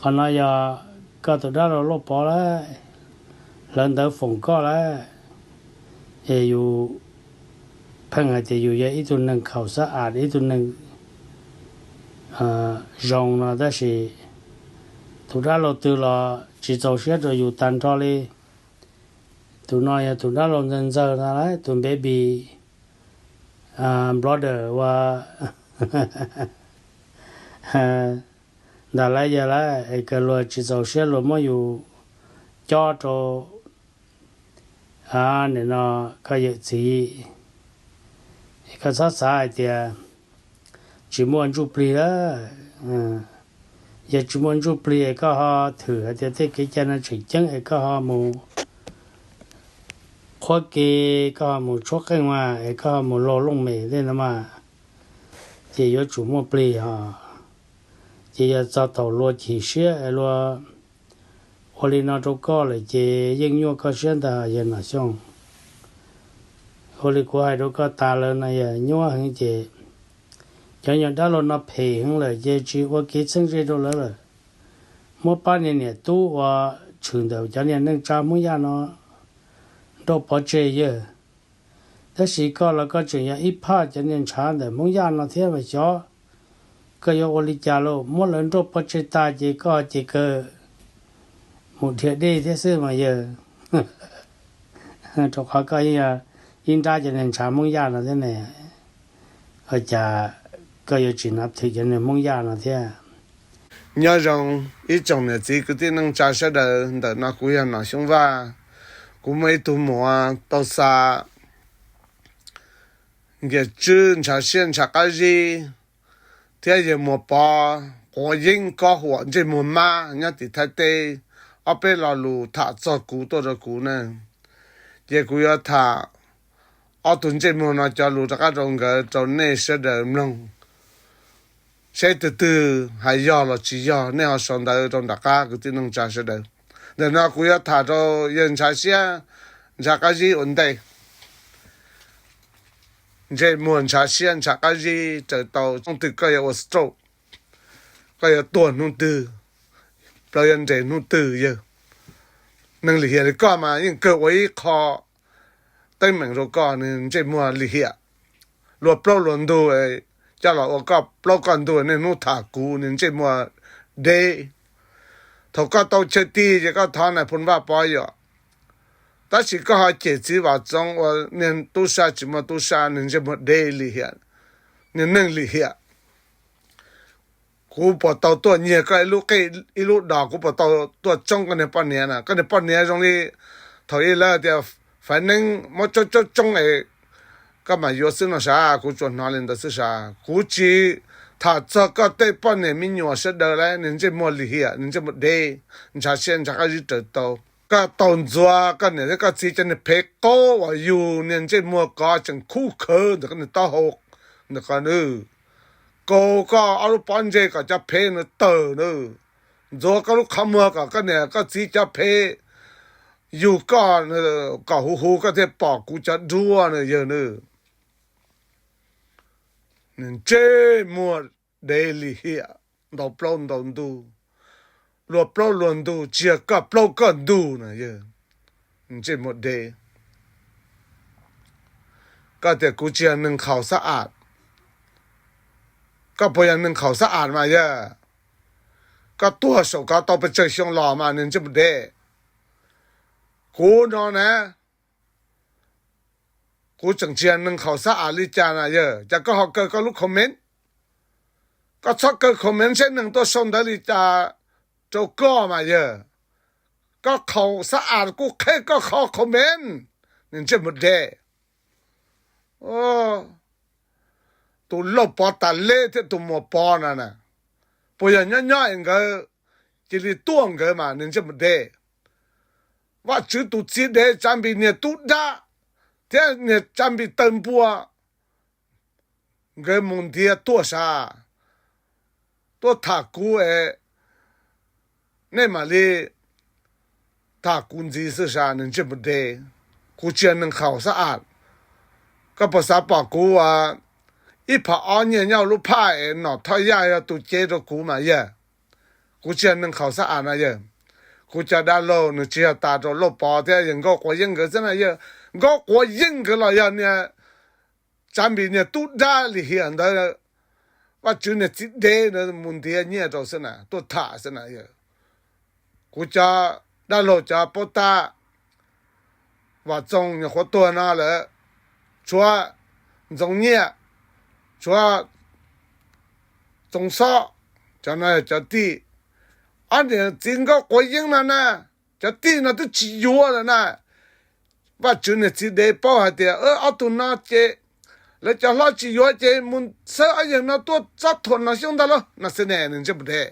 Qhov no yog koj tus dab laug Lauj Pov lawm, hlawv ntawv foom koj lawm, es yus pheej hais tias yus yog ib tug neeg khaum xab as, ib tug neeg zoo no, tab sis tus dab laug twg los tsis txaus siab rau yus tag nrho li. Tus no yog tus dab laug ntxawg ntxawg no lawm, tus baby brother uas ntag lawm yog lawm, es kawg luag tsis txaus siab luag muab yus cob rau nim no koj yawm txiv. Es koj txhob xav hais tias tsis muaj ntsuj plig lawm. Yog tsis muaj ntsuj plig es koj ho thwm hais tias tej kev cai no tseem ceeb es koj ho mus qhuab ke, koj ho mus tshuab qeej mas, es koj ho mus laug looj mem tej no mas, ces yuav tsum muaj plig ho. Ces yog txog thaum luag chim siab es luag ua li no rau koj lawm ces yeej nyuaj koj siab ntag yawg Nom Xyooj. Ua li kuv hais rau koj tas lawm no yog nyuaj heev ces cov nyuag dab laug no phem heev lawm ces tsis ua kev txheeb ze rau lawv lawm. Muab pab niag niam tub uas tshwm ntawm cov niag neej tsa Hmoob Yaj no nrauj pov tseg yawg. Tab sis koj los koj tseem yog ib phaj cov niag ntshav ntawm Hmoob Yaj no thiab mas xyov koj yuav ua li cas lauj. Muab lawv nrauj pov tseg tas ces koj ces kawg mus dhia dej thiab xwb mas yawg. Rau qhov koj yeej yog ib nrab cov niag ntshav Hmoob Yaj no thiab ne, ua cas koj yuav tsis hnav thwm cov niag Hmoob Yaj no thiab? Nyob zoo ib tsoom niam txiv kwv tij neej tsa sawv daws, ntawm no kuv yog Nom Xyooj Vaj. Kuv muaj ib tug muam tau xa Nkias Tswb Ntshav Siab Ntshav Qab Zib thiab yawg Muas Pov Quav Yeeb Kob Huam Ntsej Muag Mab nyob tim Thaib teb ob peb lo lus tham txog kuv tuaj rau kuv na. Ces kuv yuav tham ob tug ntsej muag no cov lus rov qab rau nkawd rau nej sawv daws mloog, seb tus twg hais yog los tsis yog, nej ho sau ntawv rau nram qab kwv tij neej tsa sawv daws. Ntawm no kuv yuav tham rau yawg Ntshav Siab Ntshav Qab Zib ua ntej. Ntsej muag Ntshav Siab Ntshav Qab Zib raws tau hnub twg koj yuav ua stroke, koj yuav tuag hnub twg, plaub yuav nres hnub twg yawg. Neeg lim hiam li koj mas yeej kawg ua ib qho teeb meem rau koj, nws ntsej muag lim hiam. Luag plaub luag ntug coj los ua koj plaub koj ntug, niaj hnub tham kuv, nws ntsej muag deb. Thaum koj tau chaw ti ces koj thov nais phoo Vaj Pov yom. Tab sis koj ho cem txiv Vam Txoov ua niag tub sab tsis muaj tub sab, nws ntsej muag deb lim hiam, niag neeg lim hiam. Kuv puas tau tuaj nyiag koj ib lub qej ib lub dos? Kuv puas tau tuaj tsoob koj niag poj niam na? Koj niag poj niam zoo li thaum ub lawv tias faiv neeb muab tsoob tsoob tsoob es koj mam yuav xwb no sav. Kuv tsuas hnov li ntawd xwb sav. Kuv tsis tham txog koj tej poj niam me nyuam sawv daws lawm, nws ntsej muag lim hiam, nws ntsej muag deb, Ntshav Siab Ntshav Qab Zib raws tau. Koj tau ntxuav koj niam thiab koj txiv cov niag phev qaub uas yug niag ntsej muag kov tseem khub khawv ntawm koj niag taub hau ntawm ko nws. Kaus koj ob lub pob ntseg kom cov phev nws tawg nws. Ntxuav koj lub qhov muag kom koj niam koj txiv cov phev yug koj, kom huv huv koj thiaj pom kuv cov duab nws yawg nws. Nws ntsej muag dev lim hiam, ntaus plaub ntaus ntug, luag plaub luag ntug, tsis yog koj plaub koj ntug na yawg. Ntsej muag dev. Koj tias kuv tsis yog neeg khaum xab am, koj puas yog neeg khaum xab am mas yawg? Koj tuag saum kov tau pes tsawg xyoo los mas nws ntsej muag dev. Kuv no na, kuv tseem tsis yog neeg khaum xab am li cas na yawg, cas koj ho kaw koj lub comment? Koj txhob kaw comment seb neeg tuaj sau ntawv li cas rau koj mas yawg. Koj khaum xab am kuj qheb koj qhov comment, nws ntsej muag dev. Tus Lauj Pov Tas Leb thiab tus Muas Pov na na, puas yog nyob nyob es nkawd cia li tuaj nkawd mas nws ntsej muag dev? Vaj Tswv tus txiv dev Tsav Npis niag tub dab thiab niag Tsav Npis taw npua, nkawd mus ntiav tuaj sav, tuaj tham kuv es nej mam li tham kuv ntxiv xwb sav, nws ntsej muag dev. Kuv tsis yog neeg khaum xab am. Koj puas xav pom kuv ib phav ob nyiaj nyob lub phaj es Nom Thoj Yaj yog tus cev rau kuv mas yawg? Kuv tsis yog neeg khaus xab as na yawg. Kuv cov dab laug nws tsis yog tas rau Lauj Pov thiab yawg Nkauj Quav Yeeb nkawd xwb na yawg. Nkauj Quav Yeeb nkawd los yog niag Tsav Npis niag tub dab lim hiam ntawd, Vajtswv niag txiv dev ntawd mus ntiav nyiaj rau xwb na, tuaj tham xwb na yawg. Kuv cov dab laug cov paub tab, Vam Txoo nyuam qhuav tuag no lawm, tshuav Ntxoov Nyiaj, tshuav Txoov Xob, cov no yog cov tij. Ob niam txiv Nkauj Quav Yeeb no na, cov tij no twb tsis yuav lawm na. Vajtswv niag txiv dev paub hais tias ob tug no ces lawv cov hlob tsis yuav ces mus xawb ob yawg no tuaj txob thuam no xyoob ntag lauj no xwb ne nws ntsej muag dev.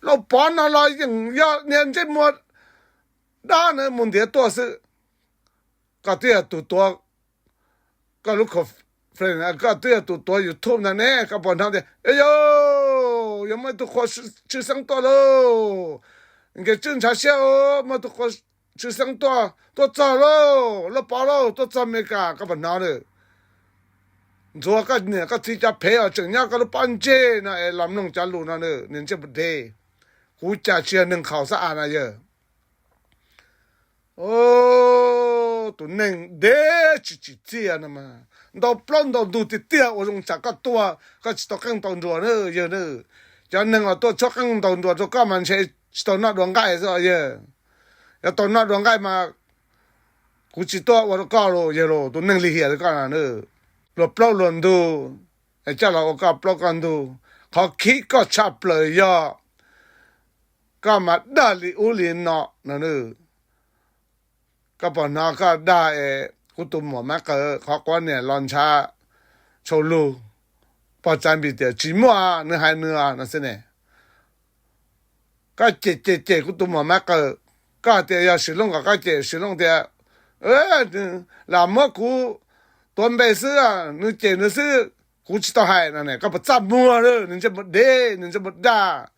Lauj Pov no los yeej yog niag ntsej muag dab na mus ntiav tuaj xwb. Koj twb yog tus tuav, koj lub co-, koj twb yog tus tuav YouTube ntag ne, koj puas hnov tias, yog muaj ib tug qhua tshwj xeeb tuaj lauj, Nkees Tswb Ntshav Siab, muaj ib tug qhua tshwj xeeb tuaj, tuaj txog lauj, Lauj Pov lauj, tuaj txog Amelikas, koj puas hnov lawm? Ntxuav koj niam koj txiv cov phev uas tseem nyob koj lub pob ntseg no es los mloog cov lus no, nws ntsej muag dev. Kuv cas tsis yog neeg khaus xab as na yawg. Tus neeg dev tsis tsim txiaj no mas, ntaus plaub ntaus ntug tiag tiag ua zoo tsam koj tuag koj tsis tau qeej tau nruas na yawg na. Cov neeg uas tuaj tshuab qeej ntaus nruas rau koj mas ntshe tsis tau noj dua nqaij xwb yawg. Yog tau noj dua nqaij mas kuv tsis tuaj ua rau koj los yawg los tus neeg lim hiam li koj na. Luag plaub luag ntug es coj los ua koj plaub koj ntug, qhov khib koj tshaj plaws yog koj mas dag li ub li no no. Koj puas hnov koj dag es kuv tus muam Mab Qaws qhov quav niam los ntshav tshau lug, pog Tsav Npis tias tsis muaj, nws hais nws no xwb ne. Koj cem cem cem kuv tus muam Mab Qaws, koj hais tias yog Swm Looj kom koj cem Swm Looj tias lam muab kuv tuav npe xwb, nws cem nws xwb, kuv tsis tau hais no ne. Koj puas txaj muag, nws ntsej muag dev, nws ntsej muag dag.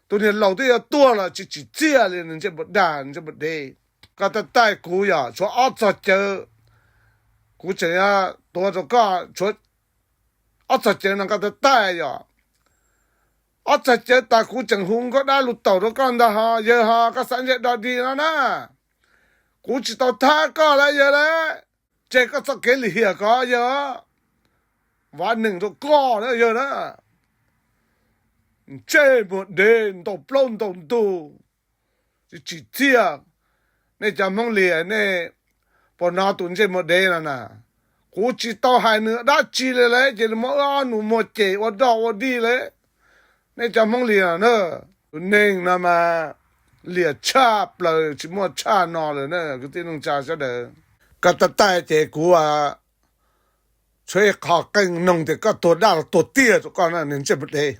Tus niag laus twb yuav tuag los tsis tsim txiaj li, nws ntsej muag dag, nws ntsej muag dev. Koj taij taij kuv yog tshuav ob txog cawv, kuv tseem yuav tuav rau koj, tshuav ob txog cawv no koj taij taij yog ob txog cawv tas kuv tseem hu nkauj dab lus taum rau koj ntag ho yawg ho, koj xav ntsej dog dig no na. Kuv tsis tau thab koj lawm yawg lawm, tseg koj txoj kev lim hiam ko yawg, vam neeg rau koj na yawg na. Ntsej muag dev ntaus plaub ntaus ntug, tsis tsim txiaj. Nej cov Hmoob Lis, nej puas hnov tus ntsej muag dev no na? Kuv tsis tau hais nws dab tsi li lawm ces nws muab wb ob nus muag cem ua dog ua dig lawm. Nej cov Hmoob Lis na, tus neeg no mas liam tshaj plaws tsis muaj tshaj no lawm na kwv tij neej tsa sawv daws. Koj taij taij ces kuv tshuav ib qho qeej noog tias koj tuag dab los tuag tiag rau koj na ntsej muag dev.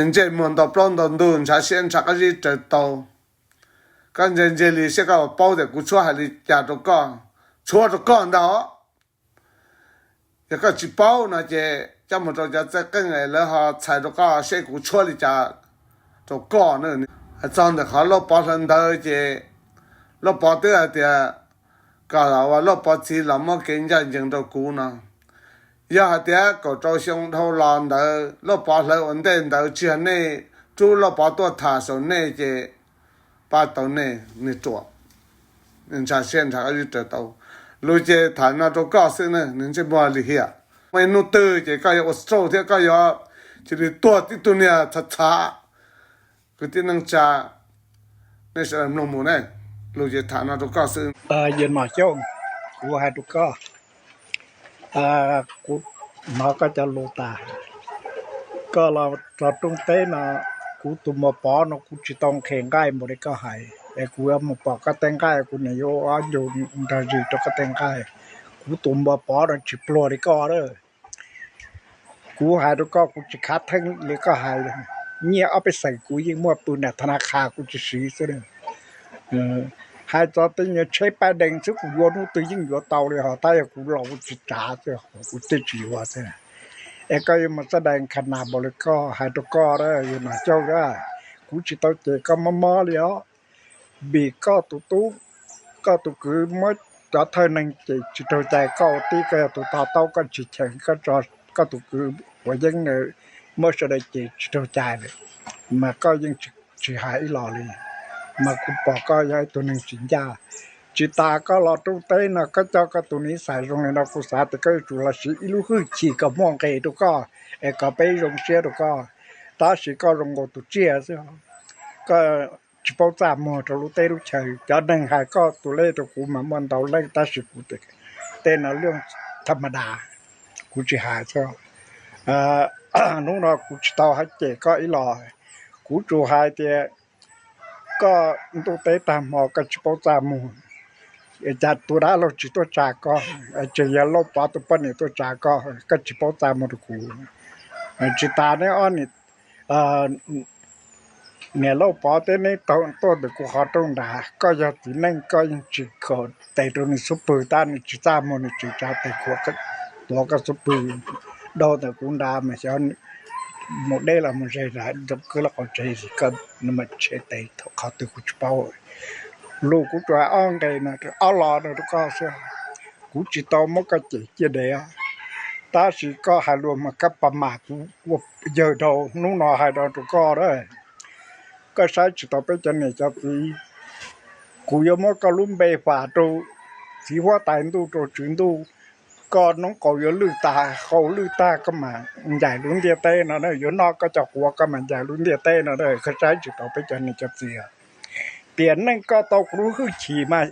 Ntsej muag ntaus plaub ntaus ntug ntshav siab ntshav qab zib raws tau. Koj ntse ntse li saib koj puas paub tias kuv tshuab hais li cas rau koj, tshuab rau koj ntag os. Yog koj tsis paub no ces coj mus rau cov txawj qeej lawv ho txhais rau koj seb kuv tshuab li cas rau koj na. Hais txog ntawm qhov Lauj Pov hlawv ntawv ces Lauj Pov twb hais tias kom Lauj Pov txiv los muab kev ncaj ncees rau kuv no. Yog hais tias kaum rau xyoo dhau los ntawd Lauj Pov hlawv ua ntej ntawd tsis yog nej, rub Lauj Pov tuaj tham saum nej ces pab tau nej, nej ruam, ntshav siab ntshav qab zib raws tau. Lus ces tham no rau koj xwb na, nws ntsej muag lim hiam. Muaj ib hnub twg ces koj yuav ua stroke thiab koj yuav cia li tuag tib tug niag txhav txhav. Kwv tij neej tsa, nej sawv daws mloog mus ne, lus ces tham no rau koj xwb. Yawg Nom Xyooj, kuv hais rau koj, kuv hnov koj cov lus tas. Koj los rau rooj teb no, kuv tus Npua Pov no kuv tsis tau nqhis nqaij npaum li koj hais, es kuv yuav mus pom koj tej nqaij kuv niam yuav ua ob ncug nrog zis rau koj tej nqaij. Kuv tus Npua Pov no tsis pluag li koj lawm. Kuv hais rau koj, kuv tsis khav theeb li koj hais. Nyiaj ob peb xeem kuv yeej muaj pw nram tha na kha kuv tsis siv xwb. Hais txog tej nyuag tsheb paj dees xwb kuv yuav hnub twg yeej yuav tau li, ho tab yog kuv laus kuv tsis tsav xwb, kuv thiaj tsis yuav xwb. Es koj yuav mus xab dais kha nas npaum li koj hais rau koj, yawg Nom Xyooj a, kuv tsis tau cem koj mob mob li os. Vim koj tus tub, koj tus kwv muab cov thawj neeg cem tsis raug cai, koj ua tib koj yog tus to taub koj tsis cheem, koj tso koj tus kwv ua yeeb muab sawv daws cem tsis raug cai lawm, mas koj yeej tsis hais ib los li, mas kuv pom koj yog ib tug neeg tsis ncaj. Tsis tas koj los rooj teb no koj coj koj tus niv xais zoo li no kuv xav tias koj yuav tsum los siv ib lub hwj chim kom muaj nqis rau koj, es kom peb zoo siab rau koj, tab sis koj zoo nkaus tus tsiaj xwb. Koj tsis paub txaj muag rau lub teb lub chaw. Cov neeg hais koj tus lej rau kuv mas muaj ntau leej tab sis kuv tej no luj tham ma das, kuv tsis hais xwb. Hnub no kuv tsis tau hais cem koj ib los, kuv tsuas hais tias koj ntuj teb tag hmo koj tsis paub txaj muag, cas tus dab laug tsis tuaj tsa koj, tseem yog Lauj Pov tus poj niam tuaj tsa koj, koj tsis paub txaj muag rau kuv. Tsis tas neb ob niam Lauj Pov thiab neb tuaj ntawm kuv qhov rooj nrad, koj yog txiv neej koj yeej tsis khaws tes rau nws xub pwg tab nws tsis txaj muag nws tseem tsa tes khuam tuav koj xub pwg dau ntawm kuv nrad mas xyov mus deb los mus ze, kwv los qhov tsev, koj tshem tes qhov twg kuv tsis paub. Lus kuv tsuas hais ob nqe no, ob los no rau koj xwb, kuv tsis tau muab koj cem ciaj dev, tab sis koj hais lus mas koj pas mas kuv ua yawg dhau, hnub no hais no rau koj a, koj saib tsis taus peb cov niam cov txiv, kuv yuav muab koj lub npe fam rau txiv huab tais ntuj rau tswv ntuj, koj noob qau yuav lwj tas, qau lwj tag koj mas ncaim lub ntiaj teb no, yuav noj koj cov quav koj mas ncaim lub ntiaj teb no, koj saib tsis taus peb cov niam cov txiv. Tiam neej koj tau kuv lub hwj chim mas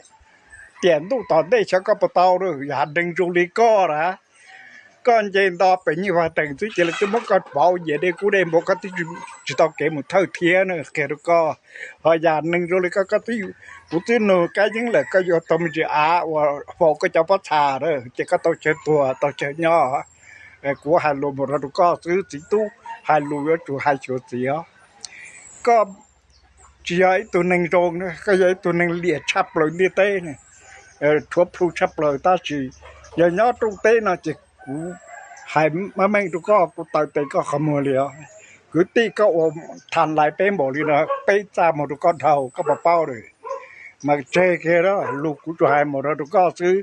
tiam ntuj tom ntej xyov koj puas tau, yam neeg zoo li koj na, koj nce nto pem nyuj vaj teem xwb ces lawv twb muab koj pauv nyias dej kub dej npua, koj twb tsis tau kev mus thawj thiab na, qhia rau koj. Ho yam neeg zoo li koj, koj twb, kuv twb nug kab yeeb lawm, koj yuav tau me ntsis av uas faus koj cov pob txha na, ces koj tau chaw tuag tau chaw nyob. Kuv hais lus mus rau rau koj xwb, txiv tub hais lus yuav tsum hais xyuam xim os. Koj tsis yog ib tug neeg zoo, koj yog ib tug neeg liam tshaj plaws ntiaj teb, rhuav plhu tshaj plaws, tab sis yog nyob rooj teb no ces kuv hais meej meej rau koj, kuv taw tes koj qhov muag li os. Kwv tij koj ua tham lais peb npaum li no, peb txaj muag rau koj dhau, koj puas paub lawm? Mas tseg kiag lus kuv tsuas hais mus rau rau koj xwb.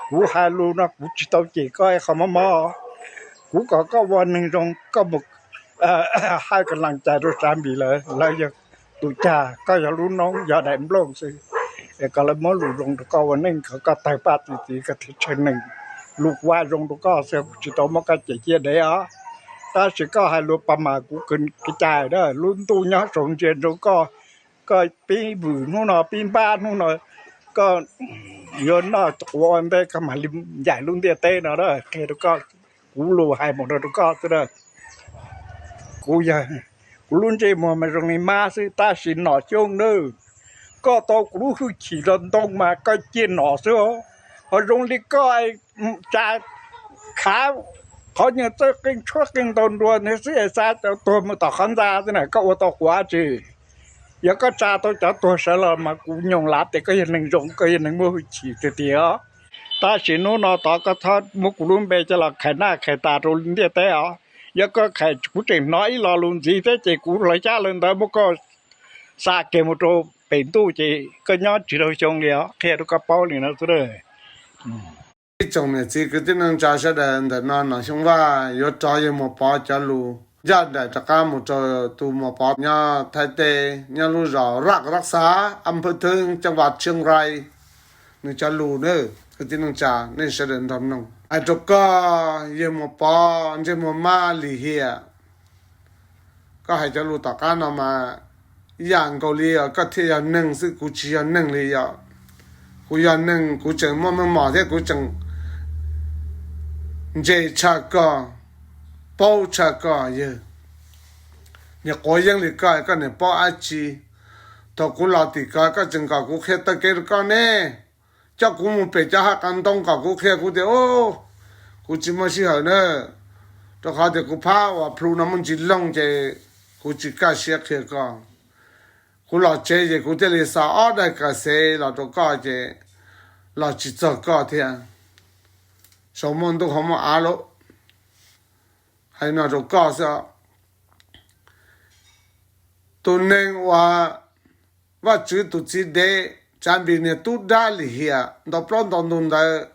Kuv hais lus no kuv tsis tau cem koj qhov mob mob. Kuv kom koj ua neeg zoo, koj mus hais kas lees cais rau sav npis lawv, lawv yog tus cag, koj yog lub noob yog daim nplooj xwb. Es kom lawv muab lus zoo rau koj ua neej, kom koj tawg paj txi txiv koj thiaj tsheej neeg. Lus kuv hais zoo rau koj xwb, kuv tsis tau muab koj cem ciaj dev os. Tab sis koj hais lus pas mas kuv kev cai a, lub ntuj nyob saum ntsia ntsoov koj, koj pib vwm hnub no pib npab hnub no, koj yuav noj quav ua ntej koj mam li ncaim lub ntiaj teb no a, qhia rau koj, kuv lus hais mus rau rau koj xwb a. Kuv yog, kuv lub ntsej muag mas zoo li mab xwb, tab sis Nom Xyooj nawb, koj tau kuv lub hwj chim los ntoo mas koj ciaj nom xwb. Ho zoo li koj tsa khav qhov nyuag txawj qeej tshuab qeej ntaus nruas ntawd xwb es xa cov tuag mus tom qhov ntxa xwb na, koj ua tau quav tsi? Yog koj tsa tau cov tuag sawv los mas kuv nyoos lav tias koj yog neeg zoo, koj yog neeg muaj hwj chim tiag tiag. Tab sis hnub no tod koj txhob muab kuv lub npe coj los khais naj khais tas rau ntiaj teb os. Yog koj khais, kuv tseem hnov ib lo lus ntxiv thiab ces kuv hlawv xyab hlawv ntawv muab koj xa kiag mus rau pem ntuj ces koj nyob tsis tau xyoo li os, qhia rau koj paub li no xwb. Ib tsoom niam txiv kwv tij neej tsa sawv daws, ntawm no Nom Xyooj Vaj yuav rov yawg Muas Pov cov lus ncaj nraim rov qab mus rau tus Muas Pov nyob Thaib teb, nyob lub zos Raj Raj Xav, am Phwj Thwb, ceeb vaj Tsheej Rai, nws cov lus na. Kwv tij neej tsa nej sawv daws nrog mloog, hais rau koj yawg Muas Pov ntsej muag mab lim hiam, koj hais cov lus tom qab no mas yam nkaus li koj thiaj yog neeg xwb, kuv tsis yog neeg li yom. Kuv yog neeg kuv tseem muaj meej mom thiab kuv tseem ntse tshaj koj, paub tshaj koj yawg. Niag quav yeeb li koj, koj niag paub dab tsi? Thaum kuv los tim ko koj tseem kom kuv qhia taw kev rau koj ne, coj kuv mus pem cov hav qab ntoo kom kuv qhia, kuv tias kuv tsis muaj sij hawm na, rau qhov tias kuv phab uas plhu no muaj ntsis loog ces kuv tsis kaj siab qhia koj. Kuv los tsev ces kuv thiaj li xa ob daim kas xev los rau koj ces los tsis txog koj thiab. Saum muaj ntuj hauv muaj av lauj. Hais no rau koj xwb. Tus neeg uas Vajtswv tus txiv dev Tsav Npis niag tub dab lim hiam ntaus plaub ntaus ntug ntawd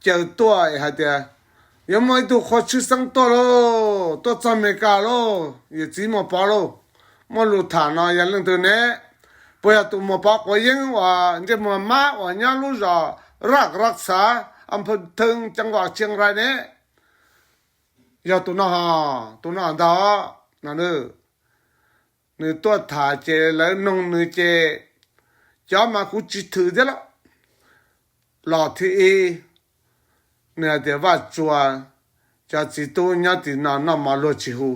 caw tuaj hais tias yuav muaj ib tug qhua tshwj xeeb tuaj lauj, tuaj txog Amelikas lauj, yawm txiv Muas Pov lauj, muaj lus tham no yog leej twg ne? Puas yog tus Muas Pov quav yeeb uas ntsej muag mab uas nyob lub zos Raj Raj Xav, am Phwj Thwb, ceeb vaj Tsheej Rai ne? Yog tus no, tus no ntag no. Nws tuaj tham ces lawv noog nws ces cov mas kuv tsis thwm thiab lauj. Los thib ib, nws hais tias Vaj Tsua cov txiv tub nyob tim no noj mov luag tsis hu.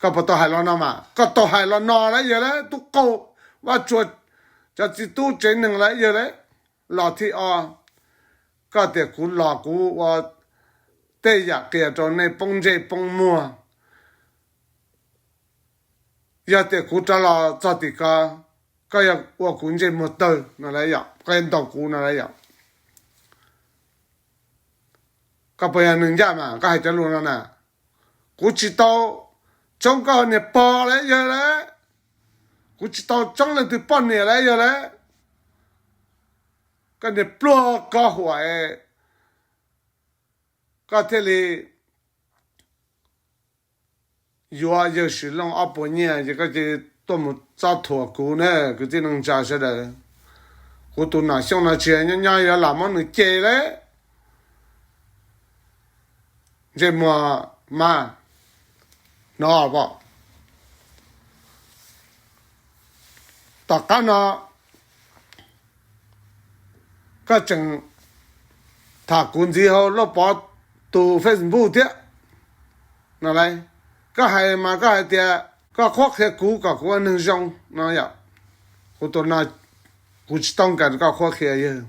Koj puas tau hais los no mas? Koj tau hais los no lawm yawg lauj, tub qaug Vaj Tsua cov txiv tub tsev neeg lawm yawg lauj. Los thib ob, koj tias kuv los kuv ua tej yam qias rau nej poob ntsej poob muag. Yog tias kuv rov los txog tim ko, koj yuav ua kuv ntsej muag tawg no las yom, koj yuav ntaus kuv no las yom. Koj puas yog neeg ncaj mas koj hais cov lus no na? Kuv tsis tau tsoob koj niag pog lawm yawg lauj, kuv tsis tau tsoob leej twg poj niam lawm yawg lauj. Koj niag pluag koj huam, koj thiaj li yuav yawg Sim Looj ob puas nyiaj ces koj cia li tuaj mus txob thuam kuv na kwv tij neej tsa sawv daws. Kuv tus Nom Xyooj no tsis nyob nyob yuav lam muab nws ce lawm. Ntsej muag mas no pom. Tom qab no koj tseem tham kuv ntxiv hauv Lauj Pov tus Facebook thiab no lauj. Koj hais mas koj hais tias koj qhuab qhia kuv kom kuv ua neeg zoo no yom. Kuv tus no kuv tsis tau nkaus koj qhuab qhia yawg.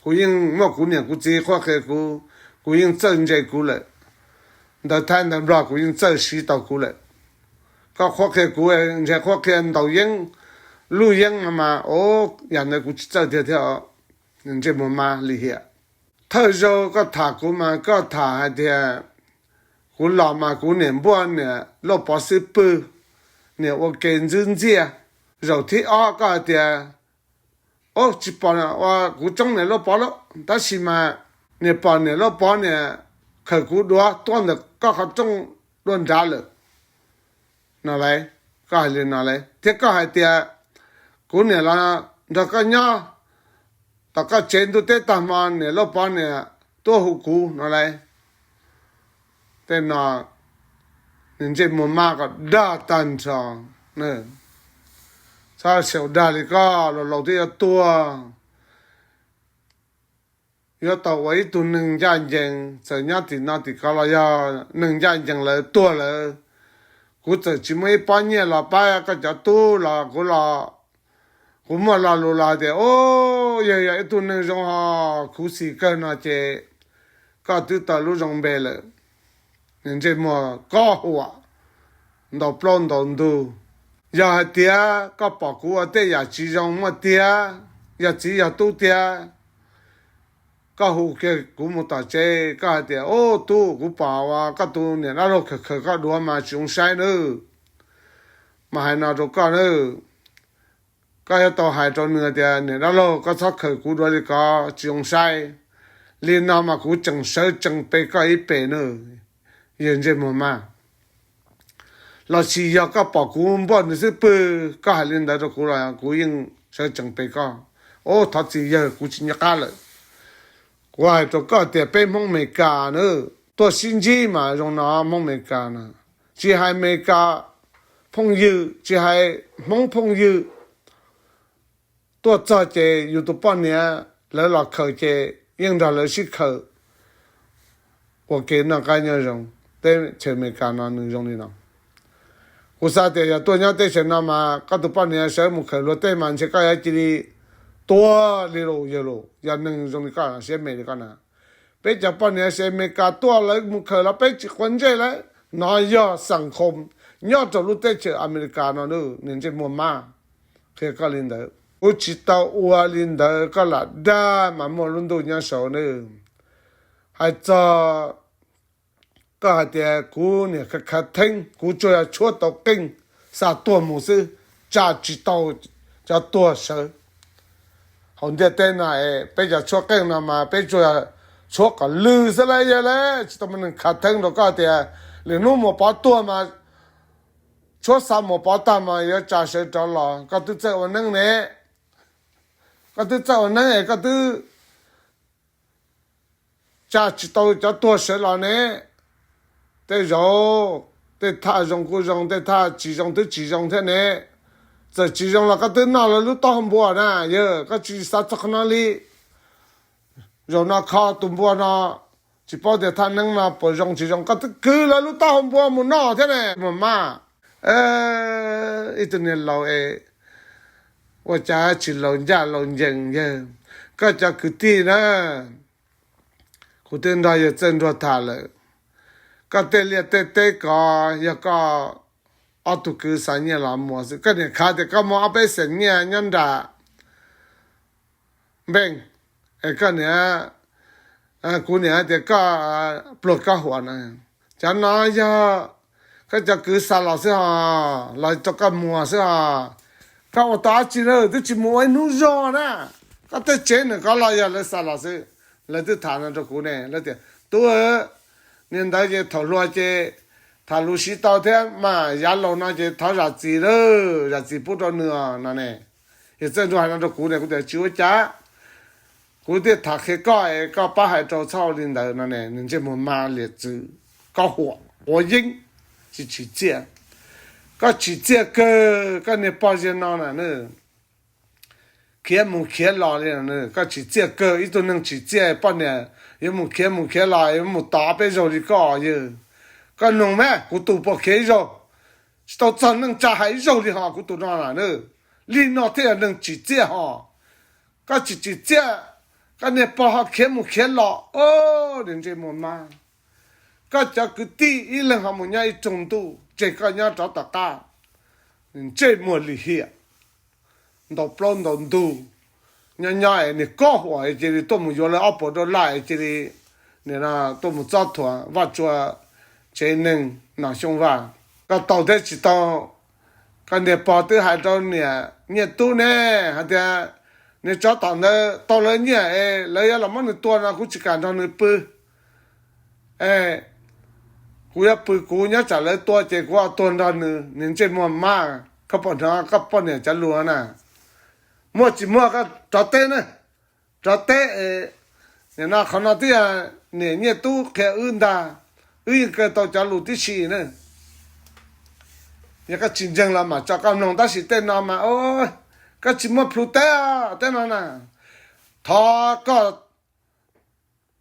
Kuv yeej muaj kuv niam kuv txiv qhuab qhia kuv, kuv yeej txawj ntse kuv lawm. Ntawv Thaib ntawv Nplog kuv yeej txawj siv tau kuv lawm. Koj qhuab qhia kuv, ntshe qhuab qhia ntaus yeeb, luj yeeb no mas, o, yam ntawd kuv tsis txawj tiag thiab os. Ntsej muag mas lim hiam. Thawj zaug koj tham kuv mas koj tham hais tias kuv los mas kuv niam npuaj niam Lauj Pov xub pwg, niam ua ke ntxwb ntxiaj. Zaum thib ob koj hais tias, o, tsis pom ua kuv tsoob niam Lauj Pov lauj, tab sis mas niam pom niam Lauj Pov niam khawm kuv duav tuaj ntawm koj qhov rooj dua nrad lawm no lauj. Koj hais li no lauj, thiab koj hais tias kuv niam los nrog koj nyob tom koj tsev ntuj teb tag hmo niam Lauj Pov niam tuaj hu kuv no lauj. Tej no nws ntsej muag mab kom dag tag nrho. Txhob xyaum dag li koj, laus laus twb yuav tuag. Yuav tau ua ib tug neeg ncaj ncees, txawm nyob tim no tim ko los yog neeg ncaj ncees lawm tuag lawm. Kuv txawm tsis muaj ib pob nyiaj los pab koj cov tub los kuv los, kuv muaj lo lus los hais tias, o, yawg yog ib tug neeg zoo ho khuv xim kawg no ces koj twb tau lub zoo npe lawm. Nws ntsej muag kob huam, ntaus plaub ntaus ntug. Yog hais tias koj pom kuv ua tej yam tsis zoo muaj tiag, yog txiv yog tub tiag, koj hu kiag kuv mus tom tsev, koj hais tias, o, tub, kuv pom uas koj tus niam dab laug khawm khawm koj duav mas tsis zoo saib nawb. Mas hais no rau koj nawb. Koj yuav tau hais rau nws tias, niam dab laug, koj txhob khaws kuv dua li ko, tsis zoo saib. Li no mas kuv tseem sawv tsees pe koj ib pem nawb, yawg ntsej muag mab. Los sis yog koj pom kuv npuaj nws xwb pwg, koj hais li ntawd rau kuv los kuv yeej sawv tsees pe koj. Ub, thov txim yawg, kuv tsis nco qab lawm. Kuv hais rau koj tias peb Hmoob Amelikas na, tuaj sib ntsib mas zoo no Hmoob Amelikas na, tsis hais Amelikas phooj ywg, tsis hais Hmoob phooj ywg, tuaj txog ces yus tus poj niam lawv los khaws ces yeej nrog lawv sib khaws ua ke noj qab nyob zoo. Teb chaws Amelikas no nws zoo li no. Kuv xav tias yog tuaj nyob teb chaws no mas koj tus poj niam sawv mus khaws luag tej mas ntshe koj yuav cia li tuag li lus yawg lus, yog neeg zoo li koj siab me li koj na. Peb cov poj niam sawv Amelikas tuaj lawv mus khaws los peb tsis quav ntsej lawm. No yog xam khom nyob rau lub teb chaws Amelikas no, niag ntsej muag mab, qhia koj li ntawd. Kuv tsis tau ua li ntawd, koj lam dag mas muaj lub ntuj nyob saud nawb. Hais txog koj hais tias kuv niam khav khav theeb, kuv tsuas yog tshuab tau qeej xa tuag mus xwb, tsa tsis tau cov tuag sawv. Hauv ntiaj teb no es peb cov tshuab qeej no mas peb tsuas yog tshuab kom lwj xwb lauj yawg lauj, tsis tau muaj neeg khav theeb rau koj tias lwm hnub Muas Pov tuag mas tshuab xa Muas Pov tag mas yuav tsa sawv rov los. Koj twb txawj ua neeb ne, koj twb txawj ua neeb es koj twb tsa tsis tau cov tuag sawv los ne. Tej zaum tej thaj zoo kuj zoo, tej thaj tsis zoo twb tsis zoo thiab ne. Txawm tsis zoo los koj twb noj lawv lub taub hau npua na yawg, koj tsis xav txog qhov no li. Zaum no kho tus npua no, tsis paub tias thaj neeb no puas zoo tsis zoo, koj twb kwv lawv lub taub hau npua mus noj thiab ne, muag mab. Ib tug niag laus es ua cas tsis laus ncaj laus ncees yawg. Koj cov kwv tij na, kuv twb nrog yawg Txawj Nruag tham lawm, koj tej liaj tej teb ko yog koj ob tug kwv xa nyiaj los muag xwb. Koj niam khav tias koj muaj ob peb xees nyiaj nyob nram npeej, es koj niam, kuv niam tias koj pluag koj huam na. Cov no yog koj cov kwv xa los xwb hos, los rau koj muag xwb hos. Koj ua tau dab tsi na, twb tsis mus ua ib hnub zog na. Koj tej tsev nws kov los yog lawv xa los xwb. Lawv twb tham no rau kuv ne, lawv tias tub, niag ntawd ces thaum hluas ces tham lus siv tau thiab mas yav laus no ces thov zam txim lawm, zam txim pub rau nws os no ne. Yawg Txawj Nruag hais no rau kuv ne, kuv tias tsis ua cas, kuv thiaj tham qhia koj es koj pab hais rau txhob ua li ntawd no ne. Nws ntsej muag mas liam txwv, koj huam quav yeeb, tsis tsim txiaj. Koj tsim txiaj kawg, koj niag pog ziag no na, khiav mus khiav los li. Koj tsim txiaj kawg, ib tug neeg tsim txiaj poj niam yuav mus khiav mus khiav los yuav mus tos peb zaug li koj yawg. Koj noog mas kuv tus puas khiav ib zaug? Tsis tau txog neej tsa hais ib zaug li hos kuv tus no na. Li no thiaj yog neeg tsim txiaj hos. Koj tsis tsim txiaj, koj niag pog ho khiav mus khiav los, o, nws ntsej muag mas. Koj cov kwv tij ib leeg ho mus nyob ib roog ntuj, tseg koj nyob rov tom qab. Ntsej muag lim hiam, ntaus plaub ntaus ntug, nyob nyob es niag kob huam cia li tuaj mus yuav lawv ob puas dollar es cia li, nim no tuaj mus txob thuam Vaj Tsua tsev neeg Nom Xyooj Vaj. Koj tau thiab tsis tau, koj niag pog twb hais rau niam Nyiaj Tub ne hais tias niag tsov tom ntawd tau lawv nyiaj es lawv yuav los muab nws tua no kuv tsis kam nrog nws pw. Es kuv yuav pw kuv nyob tsam lawv tua ces kuv ho tuag nrog nws, niag ntsej muag mab. Koj pom no koj poj niam cov lus na, muaj tsis muaj koj rov teb na, rov teb. Nim no qhov no twb yog niam Nyiaj Tub qhia wb ntag, wb yeej kawg tau cov lus tib si na. Yog koj tsis ntseeg los mam tso koj mloog, tab sis tej no mas koj tsis muaj plhu teb, teb no na. Thov koj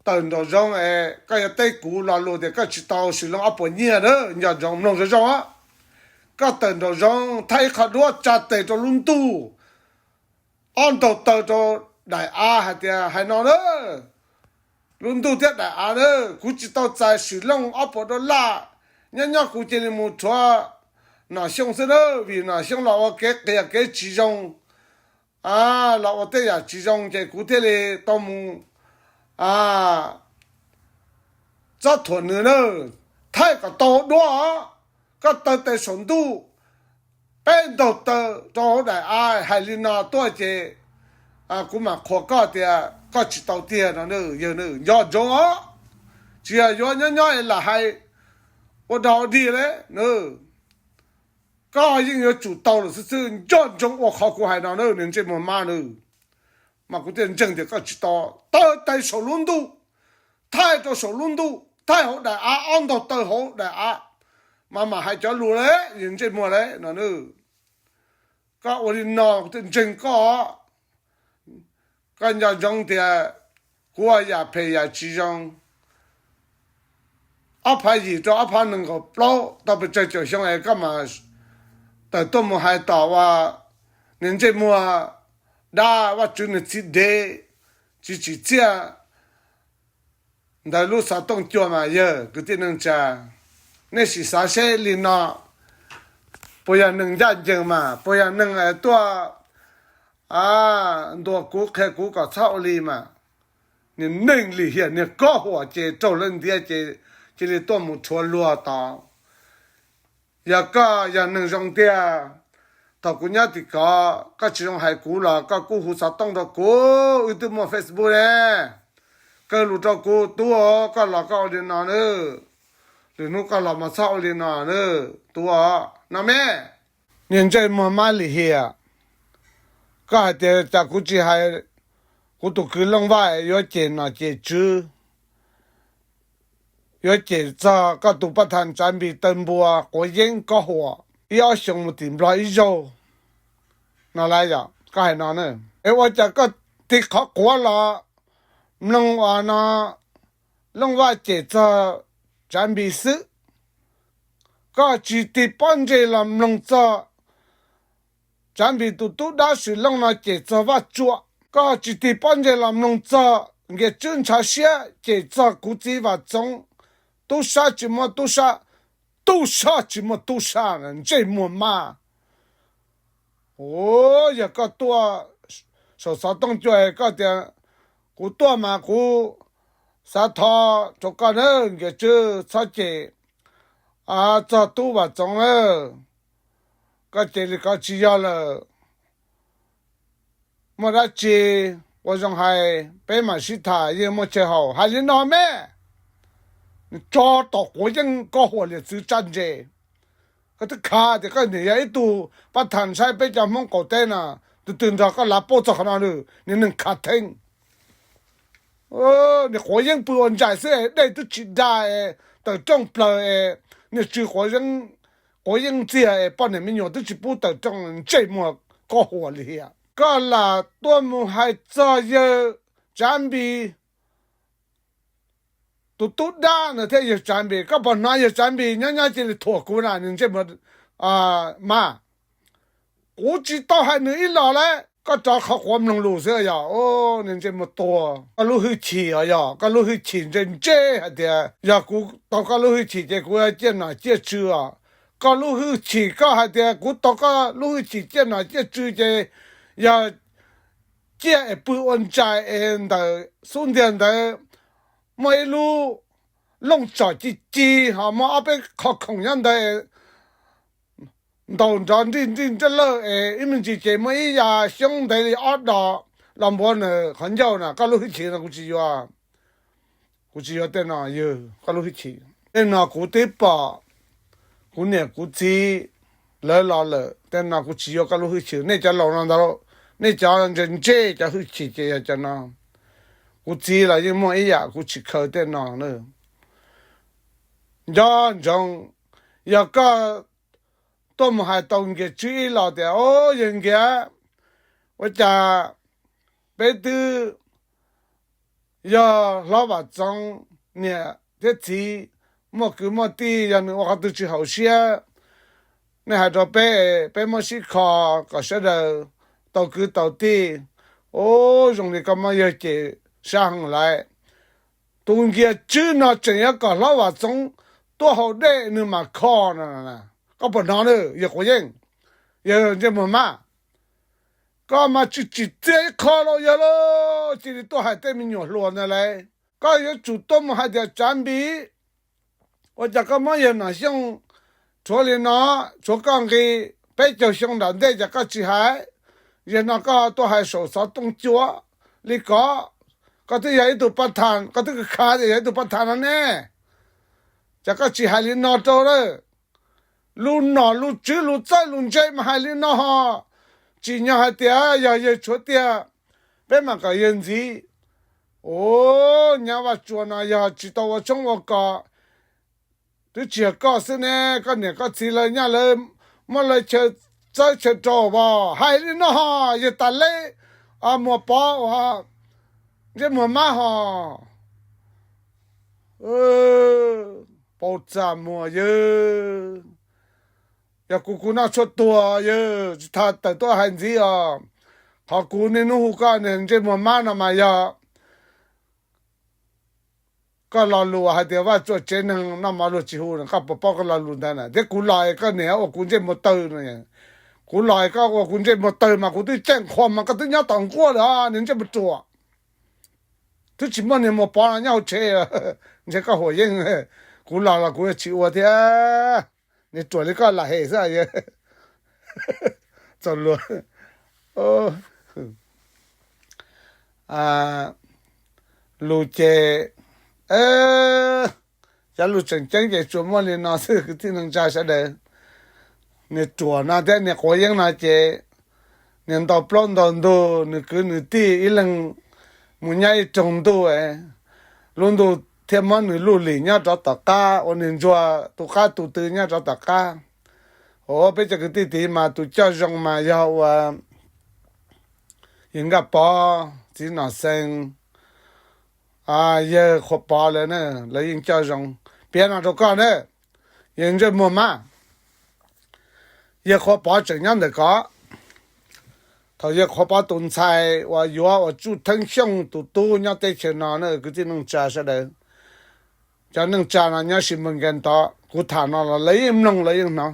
tawm nraum zoov es koj yuav teb kuv lo lus tias koj tsis tau Swm Looj ob puas nyiaj na, nco ntsoov mloog zoo zoo. Koj tawm nraum zoov thaij ib qho duab tsa tes rau lub ntuj, ob ntaug taw rau daim av hais tias hais no na, lub ntuj thiab daim av na, kuv tsis tau txais Swm Looj ob puas dollar, nyob nyob kuv cia li mus rhuav Nom Xyooj xwb na, vim Nom Xyooj los ua kev qias kev tsis zoo, los ua tej yam tsis zoo ces kuv thiaj li tau mus txob thuam nws na. Thaij kom tau duab os, koj taw tes saum ntuj, peb ntaug taw rau hauv daim av hais li no tuaj ces kuv mam qhuas koj tias koj tsis tau tiag no nawb yawg nawb. Nco ntsoov os, tsis yog yuav nyob nyob es lam hais ua dog ua dig li nawb. Koj yeej yuav tsum tau lawm xwb xwb, nco ntsoov ua qhov kuv hais no nawb niag ntsej muag mab nawb. Mas kuv thiaj ntseeg tias koj tsis tau, taw tais saum lub ntuj, thaij rau saum lub ntuj, thaij hauv daim av, ob ntaug taw hauv daim av, mas mam hais cov lus li, yawg ntsej muag li no nawb. Koj ua li no kuv thiaj ntseeg koj. Koj nco ntsoov tias kuv ua yam phem yam tsis zoo, ob phav yim rau ob phav nees nkaum plaub tau pes tsawg caum xyoo es koj mam tawm tuaj mus hais tom uas niag ntsej muag dab Vaj Tswv niag txiv dev tsis tsim txiaj ntawd lub xov tooj cua mas yawg kwv tij neej tsa, nej sim xav seb li no puas yog neeg ncaj ncees mas puas yog neeg tuaj ntuas kuv qhia kuv kom txhob ua li mas. Niag neeg lim hiam niag kob huam ces raug lawv ntiav ces cia li tuaj mus rhuav luag tod. Yog koj yog neeg zoo tiag, thaum kuv nyob tim kov koj tsis zoo hais kuv los koj kuj hu xov tooj rau kuv, wb twb muaj Facebook ne. Kaw lus rau kuv, tub, koj los koj ua li no nawb, lwm hnub koj los mas txhob ua li no nawb tub os no me. Niag ntsej muag mab lim hiam, koj hais tias cas kuv tsis hais kuv tus kwv Looj Vaj yuav cem nom cem tswv, yuav cem txog koj tus paj thas Tsav Npis taw npua quav yeeb kob huam ib ob xyoo mus tim Nplog ib zaug no lawm yom, koj hais no na. Es ua cas koj tig qhov quav los mloog uas no Looj Vaj cem txog Tsav Npis xwb, koj tsis tig pob ntseg los mloog txog Tsav Npis tus tub dab Swm Looj no cem txog Vaj Tsua, koj tsis tig pob ntseg los mloog txog Nkias Tswb ntshav siab cem txog kuv txiv Vam Txoov, tub sab tsis muaj tub sab, tub sab tsis muaj tub sab, ntsej muag mab. Yog koj tuaj saum xov tooj cua koj tias kuv tuaj mas kuv xav thov rau koj na Nkias Tswb txhob cem txog tub Vam Txoov na, koj cem li ko tsis yog lawm. Muaj dab tsi ua zoo hais peb mam sib tham, yeej muaj chaw haum, hais li no me. Tso tom quav yeeb kob huam liam txwv tsab ntse. Koj twb khav tias koj niam yog ib tug pab tham ntshai peb cov Hmoob qaum teb no, tus twg nrog koj lav paub txog qhov no, niag neeg khav theeb. Niag quav yeeb pw ua ntsais xwb es dej twb tsis da es tawm rooj plaws es niag tsw quav yeeb ntxiag es poj niam me nyuam twb tsis pub tawm rooj, ntsej muag kob huam li hiam. Koj lam tuaj mus hais txog yawg Tsav Npis tus tub dab ntawd thiab yawg Tsav Npis, koj puas hnov yawg Tsav Npis nyob nyob cia li thuam kuv na niag ntsej muag mab. Kuv tsis tau hais nws ib los lawm, koj rov qhov quav mloog lus xwb yog niag ntsej muag tuag. Koj lub hwj chim os, yog koj lub hwj chim ntse ntse hais tias yog kuv tau koj lub hwj chim ces kuv ciaj nom ciaj tswv os. Koj lub hwj chim koj hais tias kuv tau koj lub hwj chim ciaj nom ciaj tswv ces yog ciaj es pw ua ntsais es ntawm xub ntiag ntawd muaj ib lub looj tsom ci ci ho muaj ob peb qho khoom nyob ntawd ntaus nrov nrij nrij nrab lawj es ib me ntsis ces muaj ib yam xyoob ntev li ob dos los npuav nws qhov ncauj na, koj lub hwj chim no kuv tsis yuav. Kuv tsis yuav tej no, yog koj lub hwj chim. Tej no kuv twb pom kuv niam kuv txiv lawv los lawm, tej no kuv tsis yuav koj lub hwj chim. Nej cov laus no ntag, nej cov ntse ntse cov hwj chim ces yog cov no. Kuv txiv los yeej muaj ib yam, kuv tsis khaws tej no na. Nco ntsoov, yog koj tuaj mus hais tau Nkias Tswb ib los tias, o, yawg Nkias, ua cas peb twb yog hlob Vam Txoov niam thiab txiv, muaj kwv muaj tij, yog nws ua qhov twg tsis haum siab, nej hais rau peb, peb muab sib kho kom sawv daws tau kwv tau tij. O, zoo li koj muab yawg cem sab heev lawm. Tus Nkias Tswb no tseem yuav kom hlob Vam Txoov tuaj haus dej nws mam kho no. Koj puas hnov na yawg Quav Yeej, yawg ntsej muag mab? Koj mas tsis tsim txiaj ib qho los yog lauj, cia li tuaj hais tej me nyuam hluas ntawd lauj. Koj yuav tsum tuaj mus hais tias Tsav Npis, ua cas koj muab yawg Nom Xyooj rhuav li no, tshuav koj nqi peb caug xyoo nram ntej ces koj tsis hais, yog no koj tuaj hais saum xov tooj cua li ko, koj twb yog ib tug paj thas, koj twb khav tias yog ib tug paj thas no ne, ces koj tsis hais li no rau lawm. Lus nom lus tswv lus txawj lus ntse mas hais li no ho, tsim nyog hais tias yog yawg tshuav tiag, peb mam kom yawg ntxiv. Ua nyab Vaj Tsua no yog tsis tau ua tshoob ua kos, twb tsis yog koj xwb ne, koj niam koj txiv lawv nyaj lawv muab lawv chaw txawb chaw rau os. Hais li no ho, yawg tas leb, Muas Pov uas ntsej muag mab ho, pau txaj muag yawg. Yog kuv, kuv noj tshuaj tuag yawg, tsis tas tawm tuaj hais ntxiv os. Qhov kuv niaj hnub hu koj niag ntsej muag mab no mas yog koj lo lus hais tias Vaj Tsua tsev neeg noj mov luag tsis hu, koj puas paub koj lo lus ntawd na? Thiab kuv los es koj niam ua kuv ntsej muag tawg no. Kuv los es koj ua kuv ntsej muag tawg mas kuv twb caij qhua mas koj twb nyob tom nkuaj lawm os niag ntsej muag ruam. Twb tsis muaj niag Muas Pov no nyob hauv tsev, ntshe koj huam yeeb. Kuv los los kuv yuav tsis ua thiab. Niag ruam li koj lam hem xwb yawg. Txaus luag. Lus ces, cov lus tseem ceeb ces tsuas muaj li no xwb kwv tij neej tsa sawv daws. Niag ruam no thiab niag quav yeeb no ces niag ntaus plaub ntaus ntug, nws kwv nws tij ib leeg mus nyob ib roog ntuj, lub ntuj thiaj muab nws luj lim nyob rov tom qab, ua niag ntsuag tu qab tu tw nyob rov tom qab. Ua peb cov kwv tij tid mas tus coj zoo mas yog ua yawg Nkaj Pov, txiv Nom Xees, yawg Qhuas Pov lawv na, lawv yeej coj zoo. Piav no rau koj na, yawg ntsej muag mab, yawg Qhuas Pov tseem nyob ntawm ko. Thaum yawg Qhuas Pov tus ntxhais uas yuav uas Tsuj Theeb Xyooj tus tub nyob teb chaws no na kwv tij neej tsa sawv daws, cov neej tsa no nyob Sib Npes Nkees tod, kuv tham no los lawv yeej mloog lawv yeej hnov.